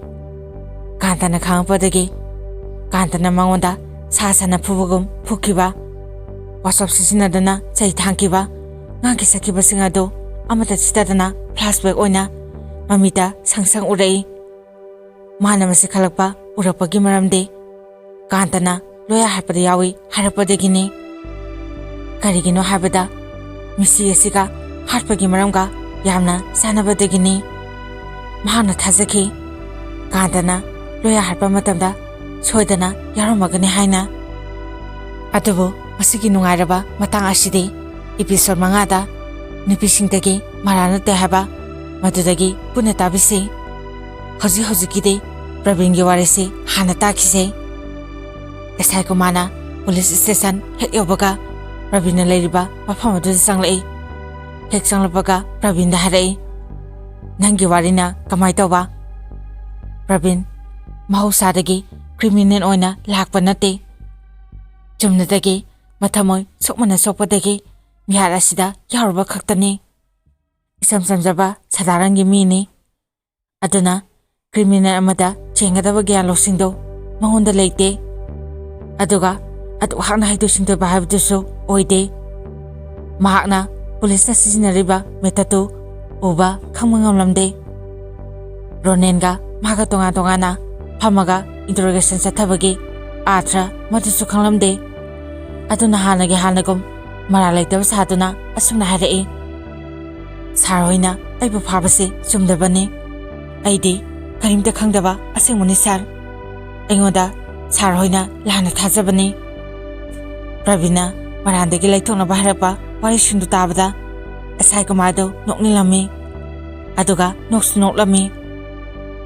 ꯀꯥꯟꯇꯅ ꯈꯪꯂꯛꯄꯗꯒꯤ ꯀꯥꯟꯇꯅ ꯃꯉꯣꯟꯗ ꯁꯥ ꯁꯟꯅ ꯐꯨꯕꯒꯨꯝ ꯐꯨꯈꯤꯕ, ꯋꯥꯆꯞ ꯁꯤꯖꯤꯟꯅꯗꯨꯅ ꯆꯩ ꯊꯥꯡꯈꯤꯕ, ꯉꯥꯡꯈꯤ ꯁꯛꯈꯤꯕꯁꯤꯡ ꯑꯗꯨ ꯑꯃꯠꯇ ꯆꯤꯠꯇꯗꯅ ꯐ꯭ꯂꯥꯁꯕꯦꯛ ꯑꯣꯏꯅ ꯃꯃꯤꯠꯇ ꯁꯪ ꯁꯪ ꯎꯔꯛꯏ꯫ ꯃꯥꯅ ꯃꯁꯤ ꯈꯜꯂꯛꯄ ꯎꯔꯛꯄꯒꯤ ꯃꯔꯝꯗꯤ ꯀꯥꯟꯇꯅ ꯂꯣꯌꯥ ꯍꯥꯠꯄꯗ ꯌꯥꯎꯏ ꯍꯥꯏꯔꯛꯄꯗꯒꯤꯅꯤ꯫ ꯀꯔꯤꯒꯤꯅꯣ ꯍꯥꯏꯕꯗ ꯃꯤꯁꯤ ꯑꯁꯤꯒ ꯍꯥꯠꯄꯒꯤ ꯃꯔꯝꯒ ꯌꯥꯝꯅ ꯆꯥꯟꯅꯕꯗꯒꯤꯅꯤ꯫ ꯃꯍꯥꯛꯅ ꯊꯥꯖꯈꯤ, ꯀꯥꯟꯇꯅ ꯂꯣꯌꯥ ꯍꯥꯠꯄ ꯃꯇꯝꯗ ꯁꯣꯏꯗꯅ ꯌꯥꯎꯔꯝꯃꯒꯅꯤ ꯍꯥꯏꯅ꯫ ꯑꯗꯨꯕꯨ ꯃꯁꯤꯒꯤ ꯅꯨꯡꯉꯥꯏꯔꯕ ꯃꯇꯥꯡ ꯑꯁꯤꯗꯤ ꯏꯄꯤꯁꯣꯗ ꯃꯉꯥꯗ ꯅꯨꯄꯤꯁꯤꯡꯗꯒꯤ ꯃꯔꯥ ꯅꯠꯇꯦ ꯍꯥꯏꯕ ꯃꯗꯨꯗꯒꯤ ꯄꯨꯟꯅ ꯇꯥꯕꯤꯁꯤ꯫ ꯍꯧꯖꯤꯛ ꯍꯧꯖꯤꯛꯀꯤꯗꯤ ꯄ꯭ꯔꯕꯤꯟꯒꯤ ꯋꯥꯔꯤꯁꯤ ꯍꯥꯟꯅ ꯇꯥꯈꯤꯁꯦ꯫ ꯑꯦꯁ ꯑꯥꯏ ꯀꯨꯃꯥꯔꯅ ꯄꯨꯂꯤꯁ ꯁ꯭ꯇꯦꯁꯟ ꯍꯦꯛ ꯌꯧꯕꯒ ꯄ꯭ꯔꯕꯤꯟꯅ ꯂꯩꯔꯤꯕ ꯃꯐꯝ ꯑꯗꯨꯗ ꯆꯪꯂꯛꯏ꯫ ꯍꯦꯛ ꯆꯪꯂꯛꯄꯒ ꯄ꯭ꯔꯕꯤꯟꯗ ꯍꯥꯏꯔꯛꯏ, "ꯅꯪꯒꯤ ꯋꯥꯔꯤꯅ ꯀꯃꯥꯏ ꯇꯧꯕ?" ꯄ꯭ꯔꯕꯤꯟ, "ꯃꯍꯧꯁꯥꯗꯒꯤ ꯀ꯭ꯔꯤꯃꯤꯅꯦꯜ ꯑꯣꯏꯅ ꯂꯥꯛꯄ ꯅꯠꯇꯦ꯫ ꯆꯨꯝꯅꯗꯒꯤ ꯃꯊꯃꯣꯏ ꯁꯣꯛꯃꯅ ꯁꯣꯛꯄꯗꯒꯤ ꯃꯤꯍꯥꯠ ꯑꯁꯤꯗ ꯌꯥꯎꯔꯨꯕ ꯈꯛꯇꯅꯤ꯫ ꯏꯆꯝ ꯆꯝꯖꯕ ꯁꯥꯗꯥꯔꯟꯒꯤ ꯃꯤꯅꯤ꯫ ꯑꯗꯨꯅ ꯀ꯭ꯔꯤꯃꯤꯅꯦꯜ ꯑꯃꯗ ꯆꯦꯟꯒꯗꯕ ꯒ꯭ꯌꯥꯟ ꯂꯧꯁꯤꯡꯗꯣ ꯃꯉꯣꯟꯗ ꯂꯩꯇꯦ꯫ ꯑꯗꯨꯒ ꯑꯗꯨ ꯍꯥꯛꯅ ꯍꯩꯊꯣꯏ ꯁꯤꯡꯊꯣꯏꯕ ꯍꯥꯏꯕꯗꯨꯁꯨ ꯑꯣꯏꯗꯦ꯫ ꯃꯍꯥꯛꯅ ꯄꯨꯂꯤꯁꯅ ꯁꯤꯖꯤꯟꯅꯔꯤꯕ ꯃꯦꯊꯠꯇꯨ ꯎꯕ ꯈꯪꯕ ꯉꯝꯂꯝꯗꯦ꯫ ꯔꯣꯅꯦꯟꯒ ꯃꯥꯒ ꯇꯣꯉꯥꯟ ꯇꯣꯉꯥꯟꯅ ꯐꯝꯃꯒ ꯏꯟꯇꯔꯣꯒꯦꯁꯟ ꯆꯠꯊꯕꯒꯤ ꯑꯥꯔꯊ꯭ꯔ ꯃꯗꯨꯁꯨ ꯈꯪꯂꯝꯗꯦ꯫ ꯑꯗꯨꯅ ꯍꯥꯟꯅꯒꯤ ꯍꯥꯟꯅꯒꯨꯝ ꯃꯔꯥꯜ ꯂꯩꯇꯕ ꯁꯥꯗꯨꯅ ꯑꯁꯨꯝꯅ ꯍꯥꯏꯔꯛꯏ, "ꯁꯥꯔ ꯍꯣꯏꯅ ꯑꯩꯕꯨ ꯐꯥꯕꯁꯦ ꯆꯨꯝꯗꯕꯅꯤ꯫ ꯑꯩꯗꯤ ꯀꯔꯤꯝꯇ ꯈꯪꯗꯕ ꯑꯁꯦꯡꯕꯅꯤ ꯁꯥꯔ꯫ ꯑꯩꯉꯣꯟꯗ ꯁꯥꯔ ꯍꯣꯏꯅ ꯂꯥꯟꯅ ꯊꯥꯖꯕꯅꯤ꯫" ꯄ꯭ꯔꯕꯤꯟꯅ ꯃꯔꯥꯟꯗꯒꯤ ꯂꯩꯊꯣꯛꯅꯕ ꯍꯥꯏꯔꯛꯄ ꯋꯥꯔꯤꯁꯤꯡꯗꯨ ꯇꯥꯕꯗ ꯑꯦꯁ ꯑꯥꯏ ꯀꯨꯃꯥꯔꯗꯨ ꯅꯣꯛꯅꯤꯡꯂꯝꯃꯤ꯫ ꯑꯗꯨꯒ ꯅꯣꯛꯁꯨ ꯅꯣꯛꯂꯝꯃꯤ꯫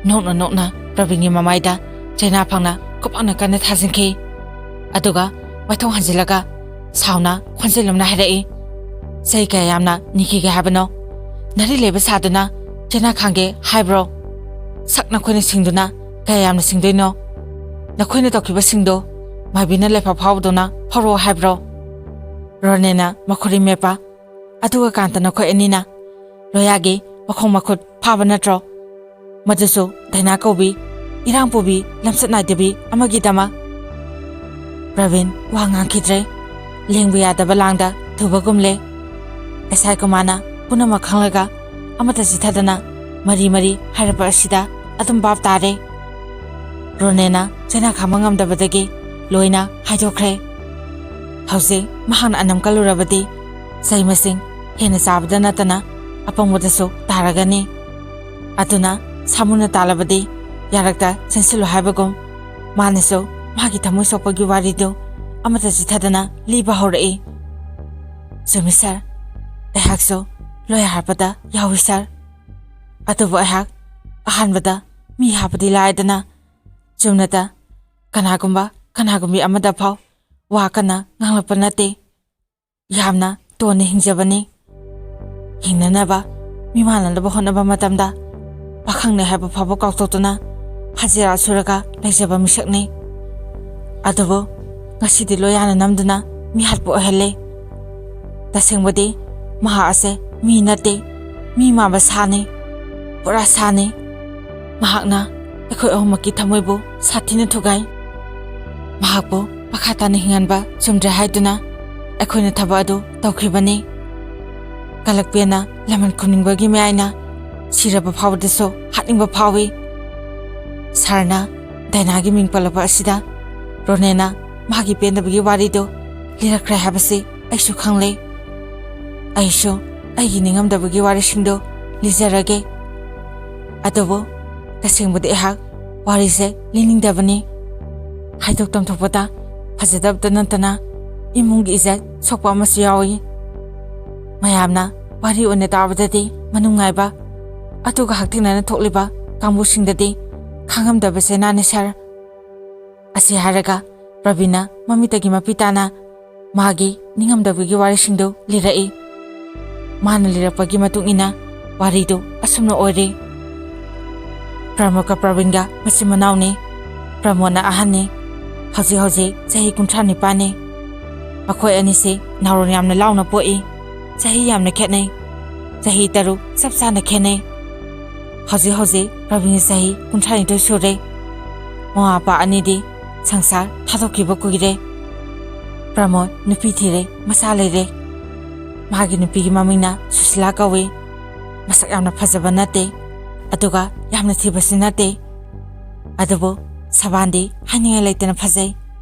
ꯅꯣꯛꯅ ꯅꯣꯛꯅ ꯄ꯭ꯔꯕꯤꯟꯒꯤ ꯃꯃꯥꯏꯗ ꯆꯩꯅꯥ ꯐꯪꯅ ꯈꯨꯄꯥꯛꯅ ꯀꯟꯅ ꯊꯥꯖꯤꯟꯈꯤ꯫ ꯑꯗꯨꯒ ꯃꯥꯏꯊꯣꯡ ꯍꯟꯖꯤꯜꯂꯒ ꯁꯥꯎꯅ ꯈꯣꯟꯖꯦꯜ ꯑꯃꯅ ꯍꯥꯏꯔꯛꯏ, "ꯆꯩ ꯀꯌꯥ ꯌꯥꯝꯅ ꯅꯤꯈꯤꯒꯦ ꯍꯥꯏꯕꯅꯣ? ꯅꯔꯤ ꯂꯩꯕ ꯁꯥꯗꯨꯅ ꯆꯩꯅꯥ ꯈꯥꯡꯒꯦ ꯍꯥꯏꯕ꯭ꯔꯣ? ꯁꯛ ꯅꯈꯣꯏꯅ ꯁꯤꯡꯗꯨꯅ ꯀꯌꯥ ꯌꯥꯝꯅ ꯁꯤꯡꯗꯣꯏꯅꯣ? ꯅꯈꯣꯏꯅ ꯇꯧꯈꯤꯕꯁꯤꯡꯗꯣ ꯃꯥꯏꯕꯤꯅ ꯂꯩꯐꯥꯎ ꯐꯥꯎꯗꯨꯅ ꯐꯥꯎꯔꯛꯑꯣ ꯍꯥꯏꯕ꯭ꯔꯣ?" ꯔꯣꯅꯦꯅ ꯃꯈꯨꯔꯤ ꯃꯦꯠꯄ, "ꯑꯗꯨꯒ ꯀꯥꯟꯇ ꯅꯈꯣꯏ ꯑꯅꯤꯅ ꯂꯣꯌꯥꯒꯤ ꯃꯈꯣꯡ ꯃꯈꯨꯠ ꯐꯥꯕ ꯅꯠꯇ꯭ꯔꯣ? ꯃꯗꯨꯁꯨ ꯗꯥꯏꯅꯥ ꯀꯧꯕꯤ ꯏꯔꯥꯡ ꯄꯨꯕꯤ ꯂꯝꯆꯠ ꯅꯥꯏꯗꯕꯤ ꯑꯃꯒꯤꯗꯃꯛ?" ꯄ꯭ꯔꯕꯤꯟ ꯋꯥ ꯉꯥꯡꯈꯤꯗ꯭ꯔꯦ꯫ ꯂꯦꯡꯕ ꯌꯥꯗꯕ ꯂꯥꯡꯗ ꯊꯨꯕꯒꯨꯝꯂꯦ꯫ ꯑꯦꯁ ꯑꯥꯏ ꯀꯨꯃꯥꯔꯅ ꯄꯨꯝꯅꯃꯛ ꯈꯪꯂꯒ ꯑꯃꯠꯇ ꯆꯤꯊꯗꯅ ꯃꯔꯤ ꯃꯔꯤ ꯍꯥꯏꯔꯛꯄ ꯑꯁꯤꯗ ꯑꯗꯨꯝ ꯚꯥꯞ ꯇꯥꯔꯦ꯫ ꯔꯣꯅꯦꯅ ꯆꯩꯅꯥ ꯈꯥꯡꯕ ꯉꯝꯗꯕꯗꯒꯤ ꯂꯣꯏꯅ ꯍꯥꯏꯗꯣꯛꯈ꯭ꯔꯦ꯫ ꯍꯧꯖꯤꯛ ꯃꯍꯥꯛꯅ ꯑꯅꯝ ꯀꯜꯂꯨꯔꯕꯗꯤ ꯆꯩ ꯃꯁꯤꯡ ꯍꯦꯟꯅ ꯆꯥꯕꯗ ꯅꯠꯇꯅ ꯑꯄꯪꯕꯗꯁꯨ ꯇꯥꯔꯒꯅꯤ꯫ ꯑꯗꯨꯅ ꯁꯥꯃꯨꯅ ꯇꯥꯜꯂꯕꯗꯤ ꯌꯥꯔꯛꯇ ꯆꯦꯟꯁꯤꯜꯂꯨ ꯍꯥꯏꯕꯒꯨꯝ ꯃꯥꯅꯁꯨ ꯃꯥꯒꯤ ꯊꯃꯣꯏ ꯁꯣꯛꯄꯒꯤ ꯋꯥꯔꯤꯗꯨ ꯑꯃꯠꯇ ꯆꯤꯊꯗꯅ ꯂꯤꯕ ꯍꯧꯔꯛꯏ꯫ "ꯆꯨꯝꯃꯤ ꯁꯥꯔ, ꯑꯩꯍꯥꯛꯁꯨ ꯂꯣꯌꯔ ꯍꯥꯠꯄꯗ ꯌꯥꯎꯏ ꯁꯥꯔ꯫ ꯑꯗꯨꯕꯨ ꯑꯩꯍꯥꯛ ꯑꯍꯥꯟꯕꯗ ꯃꯤ ꯍꯥꯠꯄꯗꯤ ꯂꯥꯏꯗꯅ, ꯆꯨꯝꯅꯇ ꯀꯅꯥꯒꯨꯝꯕ ꯀꯅꯥꯒꯨꯝꯕꯤ ꯑꯃꯗ ꯐꯥꯎ ꯋꯥ ꯀꯟꯅ ꯉꯥꯡꯂꯛꯄ ꯅꯠꯇꯦ꯫ ꯌꯥꯝꯅ ꯇꯣꯟꯅ ꯍꯤꯡꯖꯕꯅꯤ꯫ ꯍꯤꯡꯅꯅꯕ, ꯃꯤꯃꯥꯟꯅꯅꯕ ꯍꯣꯠꯅꯕ ꯃꯇꯝꯗ ꯄꯥꯈꯪꯅꯦ ꯍꯥꯏꯕ ꯐꯥꯎꯕ ꯀꯥꯎꯊꯣꯛꯇꯨꯅ ꯍꯖꯤꯔꯥ ꯁꯨꯔꯒ ꯂꯩꯖꯕ ꯃꯤꯁꯛꯅꯤ꯫ ꯑꯗꯨꯕꯨ ꯉꯁꯤꯗꯤ ꯂꯣꯌꯔꯅ ꯅꯝꯗꯨꯅ ꯃꯤꯍꯥꯠꯄ ꯑꯣꯏꯍꯜꯂꯦ꯫ ꯇꯁꯦꯡꯕꯗꯤ ꯃꯍꯥꯛ ꯑꯁꯦ ꯃꯤ ꯅꯠꯇꯦ, ꯃꯤ ꯃꯥꯟꯕ ꯁꯥꯅꯤ, ꯄꯨꯔꯥ ꯁꯥꯅꯤ꯫ ꯃꯍꯥꯛꯅ ꯑꯩꯈꯣꯏ ꯑꯍꯨꯝꯃꯛꯀꯤ ꯊꯃꯣꯏꯕꯨ ꯁꯥꯊꯤꯅ ꯊꯨꯒꯥꯏ꯫ ꯃꯍꯥꯛꯄꯨ ꯃꯈꯥ ꯇꯥꯅ ꯍꯤꯡꯍꯟꯕ ꯆꯨꯝꯗ꯭ꯔꯦ ꯍꯥꯏꯗꯨꯅ ꯑꯩꯈꯣꯏꯅ ꯊꯕꯛ ꯑꯗꯨ ꯇꯧꯈꯤꯕꯅꯤ꯫ ꯀꯂꯛꯄꯦꯟꯅ ꯂꯃꯟ ꯈꯨꯝꯅꯤꯡꯕꯒꯤ ꯃꯌꯥꯏꯅ ꯁꯤꯔꯕ ꯐꯥꯎꯕꯗꯁꯨ ꯍꯥꯠꯅꯤꯡꯕ ꯐꯥꯎꯏ꯫ ꯁꯥꯔꯅ ꯗꯥꯏꯅꯥꯒꯤ ꯃꯤꯡ ꯄꯜꯂꯛꯄ ꯑꯁꯤꯗ ꯔꯣꯅꯦꯅ ꯃꯥꯒꯤ ꯄꯦꯟꯗꯕꯒꯤ ꯋꯥꯔꯤꯗꯨ ꯂꯤꯔꯛꯈ꯭ꯔꯦ ꯍꯥꯏꯕꯁꯤ ꯑꯩꯁꯨ ꯈꯪꯂꯦ꯫ ꯑꯩꯁꯨ ꯑꯩꯒꯤ ꯅꯤꯡꯉꯝꯗꯕꯒꯤ ꯋꯥꯔꯤꯁꯤꯡꯗꯨ ꯂꯤꯖꯔꯒꯦ꯫ ꯑꯗꯨꯕꯨ ꯇꯁꯦꯡꯕꯗꯤ ꯑꯩꯍꯥꯛ ꯋꯥꯔꯤꯁꯦ ꯂꯤꯅꯤꯡꯗꯕꯅꯤ꯫ ꯍꯥꯏꯗꯣꯛ ꯇꯝꯊꯣꯛꯄꯗ ꯐꯖꯗꯕꯇ ꯅꯠꯇꯅ ꯏꯃꯨꯡꯒꯤ ꯏꯖꯠ ꯁꯣꯛꯄ ꯑꯃꯁꯨ ꯌꯥꯎꯏ꯫ ꯃꯌꯥꯝꯅ ꯋꯥꯔꯤ ꯑꯣꯏꯅ ꯇꯥꯕꯗꯗꯤ ꯃꯅꯨꯡꯉꯥꯏꯕ, ꯑꯗꯨꯒ ꯍꯛꯊꯦꯡꯅꯅ ꯊꯣꯛꯂꯤꯕ ꯀꯥꯡꯕꯨꯁꯤꯡꯗꯗꯤ ꯈꯪꯉꯝꯗꯕꯁꯦ ꯅꯥꯅꯤ ꯁꯥꯔ꯫ ꯑꯁꯤ ꯍꯥꯏꯔꯒ ꯄ꯭ꯔꯕꯤꯟꯅ ꯃꯃꯤꯠꯇꯒꯤ ꯃꯄꯤ ꯇꯥꯅ ꯃꯥꯒꯤ ꯅꯤꯡꯉꯝꯗꯕꯒꯤ ꯋꯥꯔꯤꯁꯤꯡꯗꯨ ꯂꯤꯔꯛꯏ꯫ ꯃꯥꯅ ꯂꯤꯔꯛꯄꯒꯤ ꯃꯇꯨꯡ ꯏꯟꯅ ꯋꯥꯔꯤꯗꯨ ꯑꯁꯨꯝꯅ ꯑꯣꯏꯔꯦ꯫ ꯄ꯭ꯔꯃꯣꯗꯀ ꯄ꯭ꯔꯕꯤꯟꯒ ꯃꯆꯤꯟ ꯃꯅꯥꯎꯅꯤ꯫ ꯄ꯭ꯔꯃꯣꯗꯅ ꯑꯍꯟꯅꯤ꯫ ꯍꯧꯖꯤꯛ ꯍꯧꯖꯤꯛ ꯆꯍꯤ ꯀꯨꯟꯊ꯭ꯔꯥ ꯅꯤꯄꯥꯟꯅꯤ꯫ ꯃꯈꯣꯏ ꯑꯅꯤꯁꯤ ꯅꯥꯎꯔꯣꯟ ꯌꯥꯝꯅ ꯂꯥꯎꯅ ꯄꯣꯛꯏ꯫ ꯆꯍꯤ ꯌꯥꯝꯅ ꯈꯦꯠꯅꯩ꯫ ꯆꯍꯤ ꯇꯔꯨꯛ ꯆꯞ ꯆꯥꯅ ꯈꯦꯠꯅꯩ꯫ ꯍꯧꯖꯤꯛ ꯍꯧꯖꯤꯛ ꯄ꯭ꯔꯕꯤꯟꯒꯤ ꯆꯍꯤ ꯀꯨꯟꯊ꯭ꯔꯥ ꯅꯤꯊꯣꯏ ꯁꯨꯔꯦ꯫ ꯃꯃꯥ ꯃꯄꯥ ꯑꯅꯤꯗꯤ ꯁꯪꯁꯥꯔ ꯊꯥꯗꯣꯛꯈꯤꯕ ꯀꯨꯏꯔꯦ꯫ ꯄ꯭ꯔꯃꯣꯗ ꯅꯨꯄꯤ ꯊꯤꯔꯦ, ꯃꯆꯥ ꯂꯩꯔꯦ꯫ ꯃꯥꯒꯤ ꯅꯨꯄꯤꯒꯤ ꯃꯃꯤꯡꯅ ꯁꯨꯁꯤꯂꯥ ꯀꯧꯏ꯫ ꯃꯁꯛ ꯌꯥꯝꯅ ꯐꯖꯕ ꯅꯠꯇꯦ, ꯑꯗꯨꯒ ꯌꯥꯝꯅ ꯊꯤꯕꯁꯨ ꯅꯠꯇꯦ꯫ ꯑꯗꯨꯕꯨ ꯁꯕꯥꯟꯗꯤ ꯍꯥꯏꯅꯤꯡꯉꯥꯏ ꯂꯩꯇꯅ ꯐꯖꯩ꯫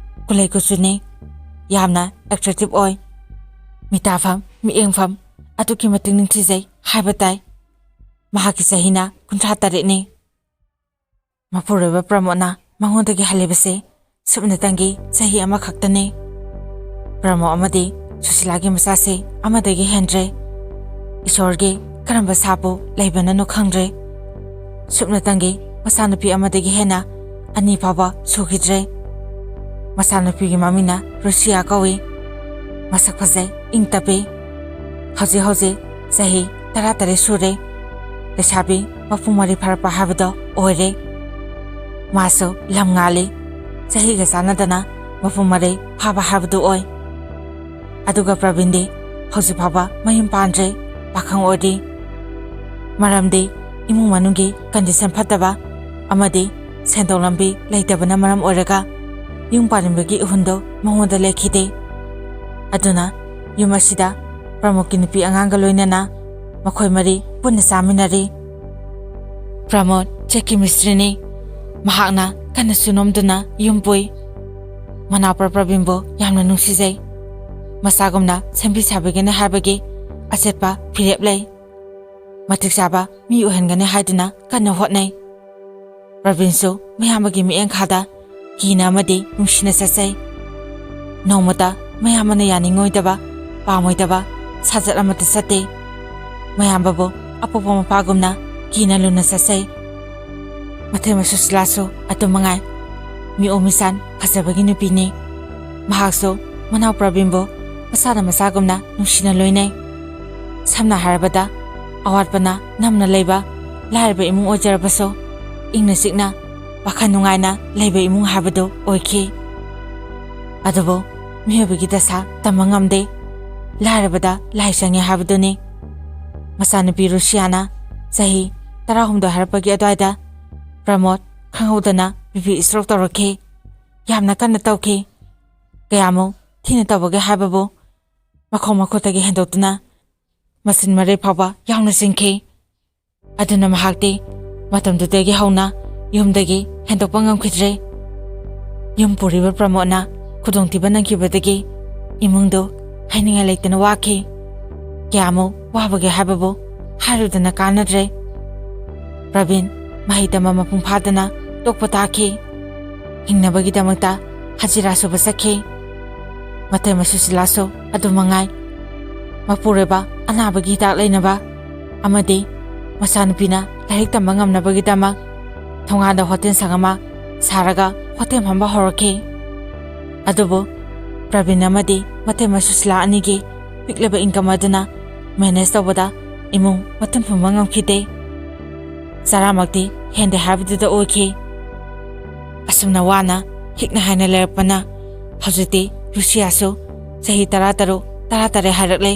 ꯀꯨꯂꯩ ꯀꯨꯆꯨꯅꯤ꯫ ꯌꯥꯝꯅ ꯑꯦꯇ꯭ꯔꯦꯛꯇꯤꯚ ꯑꯣꯏ꯫ ꯃꯤꯇꯥꯐꯝ, ꯃꯤꯠꯌꯦꯡꯐꯝ ꯑꯗꯨꯛꯀꯤ ꯃꯇꯤꯛ ꯅꯤꯡꯊꯤꯖꯩ ꯍꯥꯏꯕ ꯇꯥꯏ꯫ ꯃꯍꯥꯛꯀꯤ ꯆꯍꯤꯅ ꯀꯨꯟꯊ꯭ꯔꯥ ꯇꯔꯦꯠꯅꯤ꯫ ꯃꯄꯨꯔꯣꯏꯕ ꯄ꯭ꯔꯃꯣꯗꯅ ꯃꯉꯣꯟꯗꯒꯤ ꯍꯜꯂꯤꯕꯁꯦ ꯁꯨꯞꯅꯇꯪꯒꯤ ꯆꯍꯤ ꯑꯃꯈꯛꯇꯅꯤ꯫ ꯄ꯭ꯔꯃꯣꯗ ꯑꯃꯗꯤ ꯁꯨꯁꯤꯂꯥꯒꯤ ꯃꯆꯥꯁꯦ ꯑꯃꯗꯒꯤ ꯍꯦꯟꯗ꯭ꯔꯦ꯫ ꯏꯁꯣꯔꯒꯤ ꯀꯔꯝꯕ ꯁꯥꯞꯄꯨ ꯂꯩꯕꯅꯅꯣ ꯈꯪꯗ꯭ꯔꯦ꯫ ꯁꯨꯞꯅꯇꯪꯒꯤ ꯃꯆꯥꯅꯨꯄꯤ ꯑꯃꯗꯒꯤ ꯍꯦꯟꯅ ꯑꯅꯤ ꯐꯥꯎꯕ ꯁꯨꯈꯤꯗ꯭ꯔꯦ꯫ ꯃꯆꯥꯅꯨꯄꯤꯒꯤ ꯃꯃꯤꯡꯅ ꯔꯨꯁꯤꯌꯥ ꯀꯧꯏ꯫ ꯃꯁꯛ ꯐꯖꯩ, ꯏꯪ ꯇꯞꯄꯤ꯫ ꯍꯧꯖꯤꯛ ꯍꯧꯖꯤꯛ ꯆꯍꯤ ꯇꯔꯥꯇꯔꯦꯠ ꯁꯨꯔꯦ꯫ ꯂꯩꯁꯥꯕꯤ ꯃꯄꯨꯡ ꯃꯔꯩ ꯐꯥꯔꯛꯄ ꯍꯥꯏꯕꯗꯣ ꯑꯣꯏꯔꯦ꯫ ꯃꯥꯁꯨ ꯂꯝ ꯉꯥꯜꯂꯤ꯫ ꯆꯍꯤꯒ ꯆꯥꯟꯅꯗꯅ ꯃꯄꯨꯡ ꯃꯔꯩ ꯐꯥꯕ ꯍꯥꯏꯕꯗꯨ ꯑꯣꯏ꯫ ꯑꯗꯨꯒ ꯄ꯭ꯔꯕꯤꯟꯗꯤ ꯍꯧꯖꯤꯛ ꯐꯥꯎꯕ ꯃꯌꯨꯝ ꯄꯥꯟꯗ꯭ꯔꯦ, ꯄꯥꯈꯪ ꯑꯣꯏꯔꯤ꯫ ꯃꯔꯝꯗꯤ ꯏꯃꯨꯡ ꯃꯅꯨꯡꯒꯤ ꯀꯟꯗꯤꯁꯟ ꯐꯠꯇꯕ ꯑꯃꯗꯤ ꯁꯦꯟꯗꯣꯛ ꯂꯝꯕꯤ ꯂꯩꯇꯕꯅ ꯃꯔꯝ ꯑꯣꯏꯔꯒ ꯌꯨꯝ ꯄꯥꯟꯅꯤꯡꯕꯒꯤ ꯏꯍꯨꯜꯗꯣ ꯃꯉꯣꯟꯗ ꯂꯩꯈꯤꯗꯦ꯫ ꯑꯗꯨꯅ ꯌꯨꯝ ꯑꯁꯤꯗ ꯄ꯭ꯔꯃꯣꯗꯀꯤ ꯅꯨꯄꯤ ꯑꯉꯥꯡꯒ ꯂꯣꯏꯅꯅ ꯃꯈꯣꯏ ꯃꯔꯤ ꯄꯨꯟꯅ ꯆꯥꯃꯤꯟꯅꯔꯤ꯫ ꯄ꯭ꯔꯃꯣꯗ ꯆꯦꯛꯀꯤ ꯃꯤꯁꯇ꯭ꯔꯤꯅꯤ꯫ ꯃꯍꯥꯛꯅ ꯀꯟꯅꯁꯨ ꯅꯣꯝꯗꯨꯅ ꯌꯨꯝ ꯄꯨꯏ꯫ ꯃꯅꯥꯎꯄꯥ ꯄ꯭ꯔꯕꯤꯟꯕꯨ ꯌꯥꯝꯅ ꯅꯨꯡꯁꯤꯖꯩ꯫ ꯃꯆꯥꯒꯨꯝꯅ ꯁꯦꯝꯕꯤ ꯁꯥꯕꯤꯒꯅꯤ ꯍꯥꯏꯕꯒꯤ ꯑꯆꯦꯠꯄ ꯐꯤꯔꯦꯞ ꯂꯩ꯫ ꯃꯇꯤꯛ ꯆꯥꯕ ꯃꯤ ꯑꯣꯏꯍꯟꯒꯅꯤ ꯍꯥꯏꯗꯨꯅ ꯀꯟꯅ ꯍꯣꯠꯅꯩ꯫ ꯄ꯭ꯔꯕꯤꯟꯁꯨ ꯃꯌꯥꯝꯕꯒꯤ ꯃꯤꯠꯌꯦꯡꯈꯥꯗ ꯀꯤꯅ ꯑꯃꯗꯤ ꯅꯨꯡꯁꯤꯅ ꯆꯠꯆꯩ꯫ ꯅꯣꯡꯃꯇ ꯃꯌꯥꯝꯕꯅ ꯌꯥꯅꯤꯡꯉꯣꯏꯗꯕ, ꯄꯥꯝꯃꯣꯏꯗꯕ ꯁꯥꯖꯠ ꯑꯃꯠꯇ ꯆꯠꯇꯦ꯫ ꯃꯌꯥꯝꯕꯕꯨ ꯑꯄꯣꯛꯄ ꯃꯄꯥꯒꯨꯝꯅ ꯀꯤꯅ ꯂꯨꯅ ꯆꯠꯆꯩ꯫ ꯃꯊꯣꯏꯃ ꯁꯨꯁꯤꯂꯥꯁꯨ ꯑꯗꯨ ꯃꯉꯥꯏ꯫ ꯃꯤꯑꯣ ꯃꯤꯁꯥꯟ ꯐꯖꯕꯒꯤ ꯅꯨꯄꯤꯅꯤ꯫ ꯃꯍꯥꯛꯁꯨ ꯃꯅꯥꯎ ꯄ꯭ꯔꯕꯤꯟꯕꯨ ꯃꯁꯥꯅ ꯃꯆꯥꯒꯨꯝꯅ ꯅꯨꯡꯁꯤꯅ ꯂꯣꯏꯅꯩ꯫ ꯁꯝꯅ ꯍꯥꯏꯔꯕꯗ, ꯑꯋꯥꯠꯄꯅ ꯅꯝꯅ ꯂꯩꯕ ꯂꯥꯏꯔꯕ ꯏꯃꯨꯡ ꯑꯣꯏꯖꯔꯕꯁꯨ, ꯏꯪꯅ ꯆꯤꯛꯅ ꯋꯥꯈꯜ ꯅꯨꯡꯉꯥꯏꯅ ꯂꯩꯕ ꯏꯃꯨꯡ ꯍꯥꯏꯕꯗꯨ ꯑꯣꯏꯈꯤ꯫ ꯑꯗꯨꯕꯨ ꯃꯤꯑꯣꯏꯕꯒꯤ ꯗꯁꯥ ꯇꯝꯕ ꯉꯝꯗꯦ꯫ ꯂꯥꯏꯔꯕꯗ ꯂꯥꯏ ꯆꯪꯉꯤ ꯍꯥꯏꯕꯗꯨꯅꯤ꯫ ꯃꯆꯥꯅꯨꯄꯤ ꯔꯨꯁꯤꯌꯥꯅ ꯆꯍꯤ ꯇꯔꯥꯍꯨꯝꯗꯣꯏ ꯍꯥꯏꯔꯛꯄꯒꯤ ꯑꯗꯨꯋꯥꯏꯗ ꯄ꯭ꯔꯃꯣꯗ ꯈꯪꯍꯧꯗꯅ ꯕꯤ ꯄꯤ ꯁ꯭ꯇ꯭ꯔꯣꯛ ꯇꯧꯔꯛꯈꯤ꯫ ꯌꯥꯝꯅ ꯀꯟꯅ ꯇꯧꯈꯤ꯫ ꯀꯌꯥꯃꯨꯛ ꯊꯤꯅ ꯇꯧꯕꯒꯦ ꯍꯥꯏꯕꯕꯨ ꯃꯈꯣꯡ ꯃꯈꯨꯠꯇꯒꯤ ꯍꯦꯟꯗꯣꯛꯇꯨꯅ ꯃꯆꯤꯟ ꯃꯔꯩ ꯐꯥꯎꯕ ꯌꯥꯎꯅ ꯆꯤꯡꯈꯤ꯫ ꯑꯗꯨꯅ ꯃꯍꯥꯛꯇꯤ ꯃꯇꯝꯗꯨꯗꯒꯤ ꯍꯧꯅ ꯌꯨꯝꯗꯒꯤ ꯍꯦꯟꯗꯣꯛꯄ ꯉꯝꯈꯤꯗ꯭ꯔꯦ꯫ ꯌꯨꯝ ꯄꯨꯔꯤꯕ ꯄ꯭ꯔꯃꯣꯗꯅ ꯈꯨꯗꯣꯡꯊꯤꯕ ꯅꯪꯈꯤꯕꯗꯒꯤ ꯏꯃꯨꯡꯗꯨ ꯍꯥꯏꯅꯤꯡꯉꯥꯏ ꯂꯩꯇꯅ ꯋꯥꯈꯤ꯫ ꯀꯌꯥꯃꯨꯛ ꯋꯥꯕꯒꯦ ꯍꯥꯏꯕꯕꯨ ꯍꯥꯏꯔꯨꯗꯅ ꯀꯥꯟꯅꯗ꯭ꯔꯦ꯫ ꯄ꯭ꯔꯕꯤꯟ ꯃꯍꯩ ꯇꯝꯕ ꯃꯄꯨꯡ ꯐꯥꯗꯅ ꯇꯣꯛꯄ ꯇꯥꯈꯤ꯫ ꯍꯤꯡꯅꯕꯒꯤꯗꯃꯛꯇ ꯍꯖꯤꯔꯥ ꯁꯨꯕ ꯆꯠꯈꯤ꯫ ꯃꯇꯩꯃ ꯁꯨꯁꯤꯂꯥꯁꯨ ꯑꯗꯨ ꯃꯉꯥꯏ꯫ ꯃꯄꯨꯔꯣꯏꯕ ꯑꯅꯥꯕꯒꯤ ꯍꯤꯗꯥꯛ ꯂꯩꯅꯕ ꯑꯃꯗꯤ ꯃꯆꯥꯅꯨꯄꯤꯅ ꯂꯥꯏꯔꯤꯛ ꯇꯝꯕ ꯉꯝꯅꯕꯒꯤꯗꯃꯛ ꯊꯣꯡꯒꯥꯟꯗ ꯍꯣꯇꯦꯜ ꯁꯪ ꯑꯃ ꯁꯥꯔꯒ ꯍꯣꯇꯦꯜ ꯐꯝꯕ ꯍꯧꯔꯛꯈꯤ꯫ ꯑꯗꯨꯕꯨ ꯄ꯭ꯔꯕꯤꯟ ꯑꯃꯗꯤ ꯃꯇꯩꯃ ꯁꯨꯁꯤꯂꯥ ꯑꯅꯤꯒꯤ ꯄꯤꯛꯂꯕ ꯏꯟꯀꯝ ꯑꯗꯨꯅ ꯃꯦꯅꯦꯖ ꯇꯧꯕꯗ ꯏꯃꯨꯡ ꯃꯊꯨꯝ ꯐꯨꯝꯕ ꯉꯝꯈꯤꯗꯦ꯫ ꯆꯔꯥꯃꯛꯇꯤ ꯍꯦꯟꯗꯦ ꯍꯥꯏꯕꯗꯨꯗ ꯑꯣꯏꯈꯤ꯫ ꯑꯁꯨꯝꯅ ꯋꯥꯅ ꯍꯤꯛꯅ ꯍꯥꯏꯅ ꯂꯩꯔꯛꯄꯅ ꯍꯧꯖꯤꯛꯇꯤ ꯂꯨꯁꯤꯌꯥꯁꯨ ꯆꯍꯤ ꯇꯔꯥꯇꯔꯨꯛ, ꯇꯔꯥꯇꯔꯦꯠ ꯍꯥꯏꯔꯛꯂꯦ꯫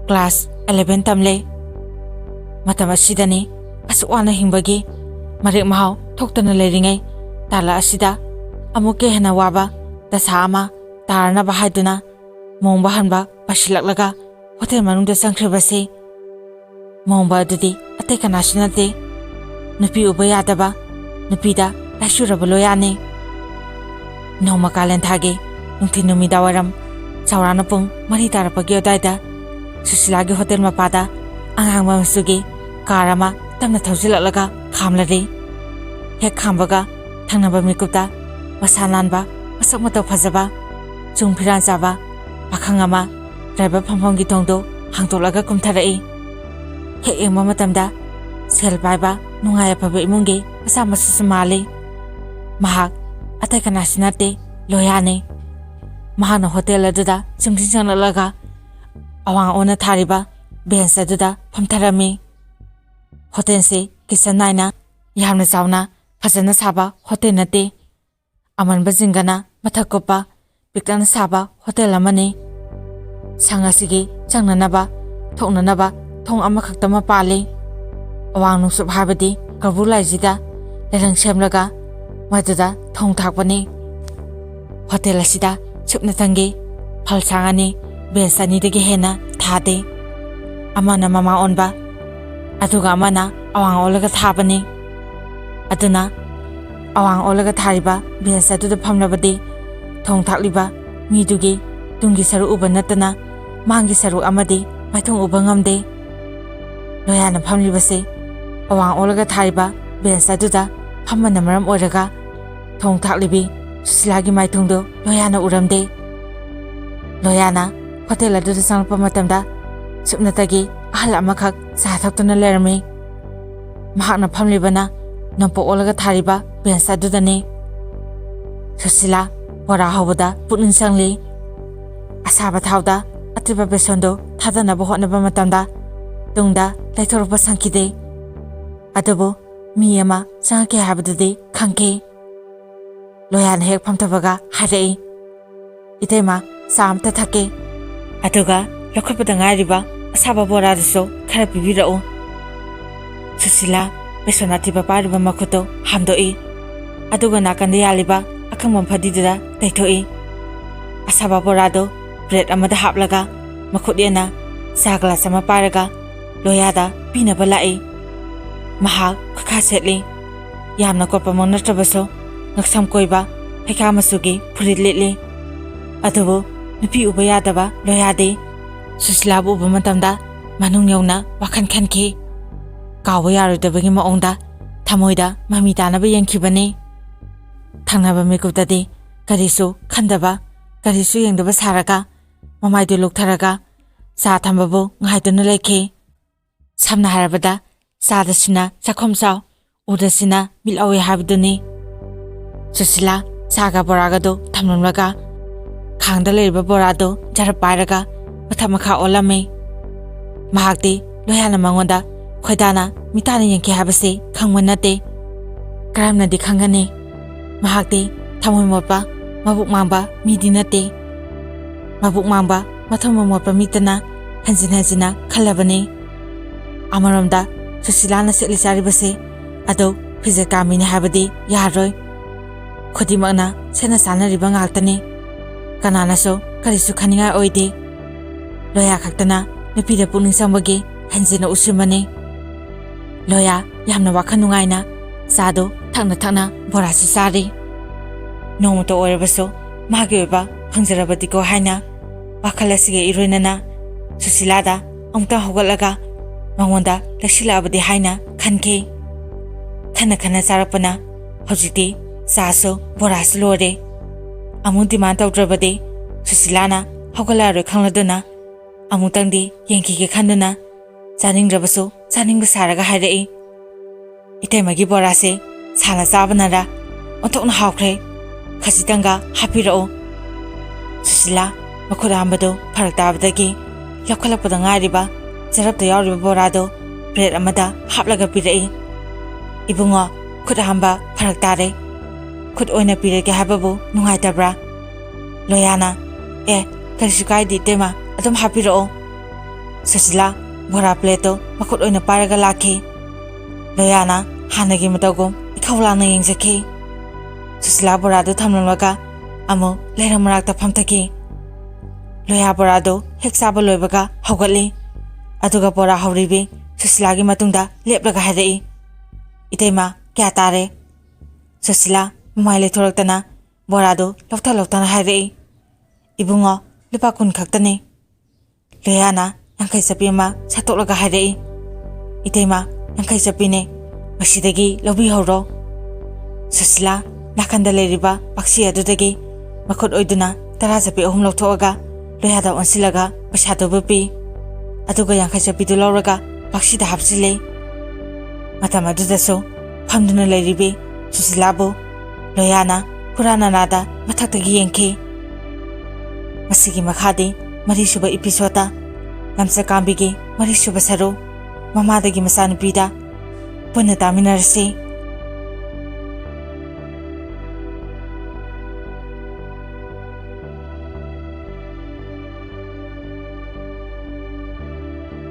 Class eleven ꯇꯝꯂꯦ꯫ ꯃꯇꯝ ꯑꯁꯤꯗꯅꯤ ꯑꯁꯨꯛ ꯋꯥꯅ ꯍꯤꯡꯕꯒꯤ ꯃꯔꯦꯛ ꯃꯍꯥꯎ ꯊꯣꯛꯇꯅ ꯂꯩꯔꯤꯉꯩ ꯇꯥꯂꯛ ꯑꯁꯤꯗ ꯑꯃꯨꯛꯀ ꯍꯦꯟꯅ ꯋꯥꯕ ꯗꯁꯥ ꯑꯃ ꯇꯥꯔꯅꯕ ꯍꯥꯏꯗꯨꯅ ꯃꯣꯡꯕ ꯍꯟꯕ ꯄꯥꯏꯁꯤꯜꯂꯛꯂꯒ ꯍꯣꯇꯦꯜ ꯃꯅꯨꯡꯗ ꯆꯪꯈ꯭ꯔꯤꯕꯁꯤ꯫ ꯃꯣꯡꯕ ꯑꯗꯨꯗꯤ ꯑꯇꯩ ꯀꯅꯥꯁꯨ ꯅꯠꯇꯦ, ꯅꯨꯄꯤ ꯎꯕ ꯌꯥꯗꯕ, ꯅꯨꯄꯤꯗ ꯂꯥꯏꯆꯨꯔꯕ ꯂꯣꯌꯥꯅꯤ꯫ ꯅꯣꯡꯃ ꯀꯥꯂꯦꯟ ꯊꯥꯒꯤ ꯅꯨꯡꯊꯤꯜ ꯅꯨꯃꯤꯗꯥꯡ ꯋꯥꯏꯔꯝ ꯆꯥꯎꯔꯥꯛꯅ ꯄꯨꯡ ꯃꯔꯤ ꯇꯥꯔꯛꯄꯒꯤ ꯑꯗꯨꯋꯥꯏꯗ ꯁꯨꯁꯤꯂꯥꯒꯤ ꯍꯣꯇꯦꯜ ꯃꯄꯥꯗ ꯑꯉꯥꯡꯕ ꯃꯆꯨꯒꯤ ꯀꯥꯔ ꯑꯃ ꯇꯞꯅ ꯊꯧꯖꯤꯜꯂꯛꯂꯒ ꯈꯥꯝꯂꯔꯦ꯫ ꯍꯦꯛ ꯈꯥꯝꯕꯒ ꯊꯪꯅꯕ ꯃꯤꯀꯨꯞꯇ ꯃꯁꯥ ꯅꯥꯟꯕ, ꯃꯁꯛ ꯃꯇꯧ ꯐꯖꯕ, ꯆꯨꯡ ꯐꯤꯔꯥꯟ ꯆꯥꯕ ꯄꯥꯈꯪ ꯑꯃ ꯗ꯭ꯔꯥꯏꯚꯔ ꯐꯝꯐꯝꯒꯤ ꯊꯣꯡꯗꯨ ꯍꯥꯡꯗꯣꯛꯂꯒ ꯀꯨꯝꯊꯔꯛꯏ꯫ ꯍꯦꯛ ꯌꯦꯡꯕ ꯃꯇꯝꯗ ꯁꯦꯜ ꯄꯥꯏꯕ, ꯅꯨꯡꯉꯥꯏ ꯑꯐꯕ ꯏꯃꯨꯡꯒꯤ ꯃꯆꯥ ꯃꯁꯨꯁꯨ ꯃꯥꯜꯂꯤ꯫ ꯃꯍꯥꯛ ꯑꯇꯩ ꯀꯅꯥꯁꯨ ꯅꯠꯇꯦ, ꯂꯣꯌꯥꯅꯤ꯫ ꯃꯍꯥꯛꯅ ꯍꯣꯇꯦꯜ ꯑꯗꯨꯗ ꯆꯨꯝꯗ꯭ꯔꯤꯡ ꯆꯪꯂꯛꯂꯒ ꯑꯋꯥꯡ ꯑꯣꯟꯅ ꯊꯥꯔꯤꯕ ꯕꯦꯟꯁ ꯑꯗꯨꯗ ꯐꯝꯊꯔꯝꯃꯤ꯫ ꯍꯣꯇꯦꯜꯁꯤ ꯀꯤꯠꯆꯟ ꯅꯥꯏꯅ ꯌꯥꯝꯅ ꯆꯥꯎꯅ ꯐꯖꯅ ꯁꯥꯕ ꯍꯣꯇꯦꯜ ꯅꯠꯇꯦ꯫ ꯑꯃꯟꯕ ꯖꯤꯡꯒꯅ ꯃꯊꯛ ꯀꯨꯞꯄ ꯄꯤꯛꯇꯛꯅ ꯁꯥꯕ ꯍꯣꯇꯦꯜ ꯑꯃꯅꯤ꯫ ꯁꯪ ꯑꯁꯤꯒꯤ ꯆꯪꯅꯅꯕ, ꯊꯣꯛꯅꯅꯕ ꯊꯣꯡ ꯑꯃꯈꯛꯇꯃꯛ ꯄꯥꯜꯂꯤ꯫ ꯑꯋꯥꯡ ꯅꯣꯡꯆꯨꯞ ꯍꯥꯏꯕꯗꯤ ꯀꯧꯕ꯭ꯔꯨ ꯂꯥꯏꯁꯤꯗ ꯂꯩꯔꯪ ꯁꯦꯝꯂꯒ ꯃꯗꯨꯗ ꯊꯣꯡ ꯊꯥꯛꯄꯅꯤ꯫ ꯍꯣꯇꯦꯜ ꯑꯁꯤꯗ ꯁꯨꯞꯅꯇꯪꯒꯤ ꯐꯜꯁꯥꯡ ꯑꯅꯤ, ꯕꯦꯟꯁ ꯑꯅꯤꯗꯒꯤ ꯍꯦꯟꯅ ꯊꯥꯗꯦ꯫ ꯑꯃꯅ ꯃꯃꯥ ꯑꯣꯟꯕ, ꯑꯗꯨꯒ ꯑꯃꯅ ꯑꯋꯥꯡ ꯑꯣꯜꯂꯒ ꯊꯥꯕꯅꯤ꯫ ꯑꯗꯨꯅ ꯑꯋꯥꯡ ꯑꯣꯜꯂꯒ ꯊꯥꯔꯤꯕ ꯕꯦꯟꯁ ꯑꯗꯨꯗ ꯐꯝꯂꯕꯗꯤ ꯊꯣꯡ ꯊꯥꯛꯂꯤꯕ ꯃꯤꯗꯨꯒꯤ ꯇꯨꯡꯒꯤ ꯁꯔꯨꯛ ꯎꯕ ꯅꯠꯇꯅ ꯃꯥꯡꯒꯤ ꯁꯔꯨꯛ ꯑꯃꯗꯤ ꯃꯥꯏꯊꯣꯡ ꯎꯕ ꯉꯝꯗꯦ꯫ ꯂꯣꯌꯥꯅ ꯐꯝꯂꯤꯕꯁꯤ ꯑꯋꯥꯡ ꯑꯣꯜꯂꯒ ꯊꯥꯔꯤꯕ ꯕꯦꯟꯁ ꯑꯗꯨꯗ ꯐꯝꯕꯅ ꯃꯔꯝ ꯑꯣꯏꯔꯒ ꯊꯣꯡ ꯊꯥꯛꯂꯤꯕꯤ ꯁꯨꯁꯤꯂꯥꯒꯤ ꯃꯥꯏꯊꯣꯡꯗꯨ ꯂꯣꯌꯥꯅ ꯎꯔꯝꯗꯦ꯫ ꯂꯣꯌꯥꯅ ꯍꯣꯇꯦꯜ ꯑꯗꯨꯗ ꯆꯪꯂꯛꯄ ꯃꯇꯝꯗ ꯁꯨꯞꯅꯇꯒꯤ ꯑꯍꯜ ꯑꯃꯈꯛ ꯆꯥ ꯊꯛꯇꯨꯅ ꯂꯩꯔꯝꯃꯤ꯫ ꯃꯍꯥꯛꯅ ꯐꯝꯂꯤꯕꯅ ꯅꯣꯡꯄꯣꯛ ꯑꯣꯜꯂꯒ ꯊꯥꯔꯤꯕ ꯕꯦꯟꯁ ꯑꯗꯨꯗꯅꯤ꯫ ꯁꯨꯁꯤꯂꯥ ꯕꯣꯔꯥ ꯍꯧꯕꯗ ꯄꯨꯛꯅꯤꯡ ꯆꯪꯂꯤ꯫ ꯑꯁꯥꯕ ꯊꯥꯎꯗ ꯑꯇꯤꯕ ꯕꯦꯁꯣꯟꯗꯨ ꯊꯥꯗꯅꯕ ꯍꯣꯠꯅꯕ ꯃꯇꯝꯗ ꯇꯨꯡꯗ ꯂꯩꯊꯣꯔꯛꯄ ꯁꯪꯈꯤꯗꯦ꯫ ꯑꯗꯨꯕꯨ ꯃꯤ ꯑꯃ ꯆꯪꯉꯛꯀꯦ ꯍꯥꯏꯕꯗꯨꯗꯤ ꯈꯪꯈꯤ꯫ ꯂꯣꯌꯥꯅ ꯍꯦꯛ ꯐꯝꯊꯕꯒ ꯍꯥꯏꯔꯛꯏ, "ꯏꯇꯩꯃ, ꯆꯥ ꯑꯝꯇ ꯊꯛꯀꯦ꯫ ꯑꯗꯨꯒ ꯂꯧꯈꯠꯄꯗ ꯉꯥꯏꯔꯤꯕ ꯑꯁꯥꯕ ꯕꯣꯔꯥꯗꯨꯁꯨ ꯈꯔ ꯄꯤꯕꯤꯔꯛꯎ꯫" ꯁꯨꯁꯤꯂꯥ ꯕꯦꯁꯣꯟ ꯑꯊꯤꯕ ꯄꯥꯏꯔꯤꯕ ꯃꯈꯨꯠꯇꯨ ꯍꯥꯝꯗꯣꯛꯏ꯫ ꯑꯗꯨꯒ ꯅꯥꯀꯟꯗ ꯌꯥꯜꯂꯤꯕ ꯑꯀꯪꯕ ꯐꯗꯤꯗꯨꯗ ꯇꯩꯊꯣꯛꯏ꯫ ꯑꯁꯥꯕ ꯕꯣꯔꯥꯗꯨ ꯄ꯭ꯂꯦꯠ ꯑꯃꯗ ꯍꯥꯞꯂꯒ ꯃꯈꯨꯠ ꯍꯦꯟꯅ ꯆꯥ ꯒ꯭ꯂꯥꯁ ꯑꯃ ꯄꯥꯏꯔꯒ ꯂꯣꯌꯥꯗ ꯄꯤꯅꯕ ꯂꯥꯛꯏ꯫ ꯃꯍꯥꯛ ꯈꯨꯠꯈꯥ ꯁꯦꯠꯂꯤ꯫ ꯌꯥꯝꯅ ꯀꯣꯠꯄꯃꯛ ꯅꯠꯇ꯭ꯔꯕꯁꯨ ꯉꯛꯁꯝ ꯀꯣꯏꯕ ꯍꯩꯈꯥ ꯃꯆꯨꯒꯤ ꯐꯨꯔꯤꯠ ꯂꯤꯠꯂꯤ꯫ ꯑꯗꯨꯕꯨ ꯅꯨꯄꯤ ꯎꯕ ꯌꯥꯗꯕ ꯂꯣꯌꯥꯗꯤ ꯁꯨꯁꯤꯂꯥꯕꯨ ꯎꯕ ꯃꯇꯝꯗ ꯃꯅꯨꯡ ꯌꯧꯅ ꯋꯥꯈꯜ ꯈꯟꯈꯤ꯫ ꯀꯥꯎꯕ ꯌꯥꯔꯣꯏꯗꯕꯒꯤ ꯃꯑꯣꯡꯗ ꯊꯃꯣꯏꯗ ꯃꯃꯤ ꯇꯥꯅꯕ ꯌꯦꯡꯈꯤꯕꯅꯤ꯫ ꯊꯪꯅꯕ ꯃꯤꯀꯨꯞꯇꯗꯤ ꯀꯔꯤꯁꯨ ꯈꯟꯗꯕ, ꯀꯔꯤꯁꯨ ꯌꯦꯡꯗꯕ ꯁꯥꯔꯒ ꯃꯃꯥꯏꯗꯨ ꯂꯨꯛꯊꯔꯒ ꯆꯥ ꯊꯝꯕꯕꯨ ꯉꯥꯏꯗꯨꯅ ꯂꯩꯈꯤ꯫ ꯁꯝꯅ ꯍꯥꯏꯔꯕꯗ, ꯆꯥꯗ ꯁꯤꯅ ꯆꯥꯛꯈꯨꯝ ꯆꯥꯎ, ꯎꯗ ꯁꯤꯅ ꯃꯤꯠ ꯂꯥꯎꯏ ꯍꯥꯏꯕꯗꯨꯅꯤ꯫ ꯁꯨꯁꯤꯂꯥ ꯆꯥꯒ ꯕꯣꯔꯥꯒꯗꯨ ꯊꯝꯂꯝꯂꯒ ꯈꯥꯡꯗ ꯂꯩꯔꯤꯕ ꯕꯣꯔꯥꯗꯨ ꯖꯔꯞ ꯄꯥꯏꯔꯒ ꯃꯊꯛ ꯃꯈꯥ ꯑꯣꯜꯂꯝꯃꯤ꯫ ꯃꯍꯥꯛꯇꯤ ꯂꯣꯌꯥꯅ ꯃꯉꯣꯟꯗ ꯈꯣꯏꯗꯥꯅ ꯃꯤꯇꯥꯅ ꯌꯦꯡꯈꯤ ꯍꯥꯏꯕꯁꯤ ꯈꯪꯕ ꯅꯠꯇꯦ꯫ ꯀꯔꯝꯅꯗꯤ ꯈꯪꯒꯅꯤ? ꯃꯍꯥꯛꯇꯤ ꯊꯃꯣꯏ ꯃꯣꯠꯄ, ꯃꯕꯨꯛ ꯃꯥꯡꯕ ꯃꯤꯗꯤ ꯅꯠꯇꯦ꯫ ꯃꯕꯨꯛ ꯃꯥꯡꯕ, ꯃꯊꯃꯣꯏ ꯃꯣꯠꯄ ꯃꯤꯇꯅ ꯍꯟꯖꯤꯟ ꯍꯟꯖꯤꯟꯅ ꯈꯜꯂꯕꯅꯤ꯫ ꯑꯃꯔꯣꯝꯗ ꯁꯨꯁꯤꯂꯥꯅ ꯁꯦꯠꯂꯤ ꯆꯥꯔꯤꯕꯁꯤ ꯑꯗꯨ ꯐꯤꯖꯦꯠ ꯀꯥꯃꯤꯅꯤ ꯍꯥꯏꯕꯗꯤ ꯌꯥꯔꯣꯏ꯫ ꯈꯨꯗꯤꯡꯃꯛꯅ ꯁꯦꯠꯅ ꯆꯥꯅꯔꯤꯕ ꯉꯥꯛꯇꯅꯤ꯫ ꯀꯅꯥꯅꯁꯨ ꯀꯔꯤꯁꯨ ꯈꯟꯅꯤꯡꯉꯥꯏ ꯑꯣꯏꯗꯦ꯫ ꯂꯣꯌꯥ ꯈꯛꯇꯅ ꯅꯨꯄꯤꯗ ꯄꯨꯛꯅꯤꯡ ꯆꯪꯕꯒꯤ ꯍꯦꯟꯖꯤꯟꯅ ꯎꯁꯤꯟꯕꯅꯤ꯫ ꯂꯣꯌꯥ ꯌꯥꯝꯅ ꯋꯥꯈꯜ ꯅꯨꯡꯉꯥꯏꯅ ꯆꯥꯗꯨ ꯊꯛꯅ ꯊꯛꯅ ꯕꯣꯔꯥꯁꯨ ꯆꯥꯔꯤ꯫ ꯅꯣꯡꯃꯇ ꯑꯣꯏꯔꯕꯁꯨ ꯃꯥꯒꯤ ꯑꯣꯏꯕ ꯐꯪꯖꯔꯕꯗꯤꯀꯣ ꯍꯥꯏꯅ ꯋꯥꯈꯜ ꯑꯁꯤꯒ ꯏꯔꯣꯏꯅꯅ ꯁꯨꯁꯤꯂꯥꯗ ꯑꯃꯨꯛꯇꯪ ꯍꯧꯒꯠꯂꯒ ꯃꯉꯣꯟꯗ ꯂꯩꯁꯤꯜꯂꯛꯑꯕꯗꯤ ꯍꯥꯏꯅ ꯈꯟꯈꯤ꯫ ꯈꯟꯅ ꯈꯟꯅ ꯆꯥꯔꯛꯄꯅ ꯍꯧꯖꯤꯛꯇꯤ ꯆꯥꯁꯨ ꯕꯣꯔꯥꯁꯨ ꯂꯣꯏꯔꯦ꯫ ꯑꯃꯨꯛ ꯗꯤꯃꯥꯟ ꯇꯧꯗ꯭ꯔꯕꯗꯤ ꯁꯨꯁꯤꯂꯥꯅ ꯍꯧꯒꯠꯂꯛꯑꯔꯣꯏ ꯈꯪꯂꯗꯨꯅ ꯑꯃꯨꯛꯇꯪꯗꯤ ꯌꯦꯡꯈꯤꯒꯦ ꯈꯟꯗꯨꯅ ꯆꯥꯅꯤꯡꯗ꯭ꯔꯕꯁꯨ ꯆꯥꯅꯤꯡꯕ ꯁꯥꯔꯒ ꯍꯥꯏꯔꯛꯏ, "ꯏꯇꯩꯃꯒꯤ ꯕꯣꯔꯥꯁꯦ ꯁꯥꯅ ꯆꯥꯕꯅꯔ ꯑꯣꯟꯊꯣꯛꯅ ꯍꯥꯎꯈ꯭ꯔꯦ꯫ ꯈꯖꯤꯛꯇꯪꯒ ꯍꯥꯞꯄꯤꯔꯛꯑꯣ꯫" ꯁꯨꯁꯤꯂꯥ ꯃꯈꯨꯠ ꯍꯥꯝꯕꯗꯨ ꯐꯔꯛ ꯇꯥꯕꯗꯒꯤ ꯂꯧꯈꯠꯂꯛꯄꯗ ꯉꯥꯏꯔꯤꯕ ꯆꯔꯞꯇ ꯌꯥꯎꯔꯤꯕ ꯕꯣꯔꯥꯗꯨ ꯄ꯭ꯂꯦꯠ ꯑꯃꯗ ꯍꯥꯞꯂꯒ ꯄꯤꯔꯛꯏ꯫ "ꯏꯕꯨꯡꯉꯣ, ꯈꯨꯠ ꯍꯥꯝꯕ ꯐꯔꯛ ꯇꯥꯔꯦ꯫ ꯈꯨꯠ ꯑꯣꯏꯅ ꯄꯤꯔꯒꯦ ꯍꯥꯏꯕꯕꯨ ꯅꯨꯡꯉꯥꯏꯇꯕ꯭ꯔꯥ?" ꯂꯣꯌꯥꯅ, "ꯑꯦ, ꯀꯔꯤꯁꯨ ꯀꯥꯏꯗꯦ ꯏꯇꯩꯃ, ꯑꯗꯨꯝ ꯍꯥꯞꯄꯤꯔꯛꯑꯣ꯫" ꯁꯨꯁꯤꯂꯥ ꯕꯣꯔꯥ ꯄ꯭ꯂꯦꯠꯇꯨ ꯃꯈꯨꯠ ꯑꯣꯏꯅ ꯄꯥꯏꯔꯒ ꯂꯥꯛꯈꯤ꯫ ꯂꯣꯌꯥꯅ ꯍꯥꯟꯅꯒꯤ ꯃꯇꯧꯒꯨꯝ ꯏꯈꯧ ꯂꯥꯡꯅ ꯌꯦꯡꯖꯈꯤ꯫ ꯁꯨꯁꯤꯂꯥ ꯕꯣꯔꯥꯗꯨ ꯊꯝꯂꯝꯂꯒ ꯑꯃꯨꯛ ꯂꯩꯔ ꯃꯔꯛꯇ ꯐꯝꯊꯈꯤ꯫ ꯂꯣꯌꯥ ꯕꯣꯔꯥꯗꯨ ꯍꯦꯛ ꯆꯥꯕ ꯂꯣꯏꯕꯒ ꯍꯧꯒꯠꯂꯤ꯫ ꯑꯗꯨꯒ ꯕꯣꯔꯥ ꯍꯧꯔꯤꯕꯤ ꯁꯨꯁꯤꯂꯥꯒꯤ ꯃꯇꯨꯡꯗ ꯂꯦꯞꯂꯒ ꯍꯥꯏꯔꯛꯏ, "ꯏꯇꯩꯃ, ꯀꯌꯥ ꯇꯥꯔꯦ?" ꯁꯨꯁꯤꯂꯥ ꯃꯃꯥꯏ ꯂꯩꯊꯣꯔꯛꯇꯅ ꯕꯣꯔꯥꯗꯨ ꯂꯧꯊ ꯂꯧꯊꯅ ꯍꯥꯏꯔꯛꯏ, "ꯏꯕꯨꯡꯉꯣ, ꯂꯨꯄꯥ ꯀꯨꯟ ꯈꯛꯇꯅꯤ꯫" ꯂꯣꯌꯥꯅ ꯌꯥꯡꯈꯩ ꯆꯞꯄꯤ ꯑꯃ ꯁꯠꯇꯣꯛꯂꯒ ꯍꯥꯏꯔꯛꯏ, "ꯏꯇꯩꯃ, ꯌꯥꯡꯈꯩ ꯆꯞꯄꯤꯅꯦ, ꯃꯁꯤꯗꯒꯤ ꯂꯧꯕꯤꯍꯧꯔꯣ꯫" ꯁꯨꯁꯤꯂꯥ ꯅꯥꯀꯟꯗ ꯂꯩꯔꯤꯕ ꯄꯥꯛꯁꯤ ꯑꯗꯨꯗꯒꯤ ꯃꯈꯨꯠ ꯑꯣꯏꯗꯨꯅ ꯇꯔꯥ ꯆꯞꯄꯤ ꯑꯍꯨꯝ ꯂꯧꯊꯣꯛꯑꯒ ꯂꯣꯌꯥꯗ ꯑꯣꯟꯁꯤꯜꯂꯒ ꯄꯩꯁꯥꯗꯨꯕꯨ ꯄꯤ꯫ ꯑꯗꯨꯒ ꯌꯥꯡꯈꯩ ꯆꯞꯄꯤꯗꯨ ꯂꯧꯔꯒ ꯄꯥꯛꯁꯤꯗ ꯍꯥꯞꯆꯤꯜꯂꯤ꯫ ꯃꯇꯝ ꯑꯗꯨꯗꯁꯨ ꯐꯝꯗꯨꯅ ꯂꯩꯔꯤꯕꯤ ꯁꯨꯁꯤꯂꯥꯕꯨ ꯂꯣꯌꯥꯅ ꯍꯨꯔꯥꯟ ꯅꯅꯥꯗ ꯃꯊꯛꯇꯒꯤ ꯌꯦꯡꯈꯤ꯫ ꯃꯁꯤꯒꯤ ꯃꯈꯥꯗꯤ ꯃꯔꯤꯁꯨꯕ ꯏꯄꯤꯁꯣꯗꯇ ꯂꯝꯆꯠꯀꯥꯝꯕꯤꯒꯤ ꯃꯔꯤꯁꯨꯕ ꯁꯔꯨꯛ, ꯃꯃꯥꯗꯒꯤ ꯃꯆꯥꯅꯨꯄꯤꯗ ꯄꯨꯟꯅ ꯇꯥꯃꯤꯟꯅꯔꯁꯤ꯫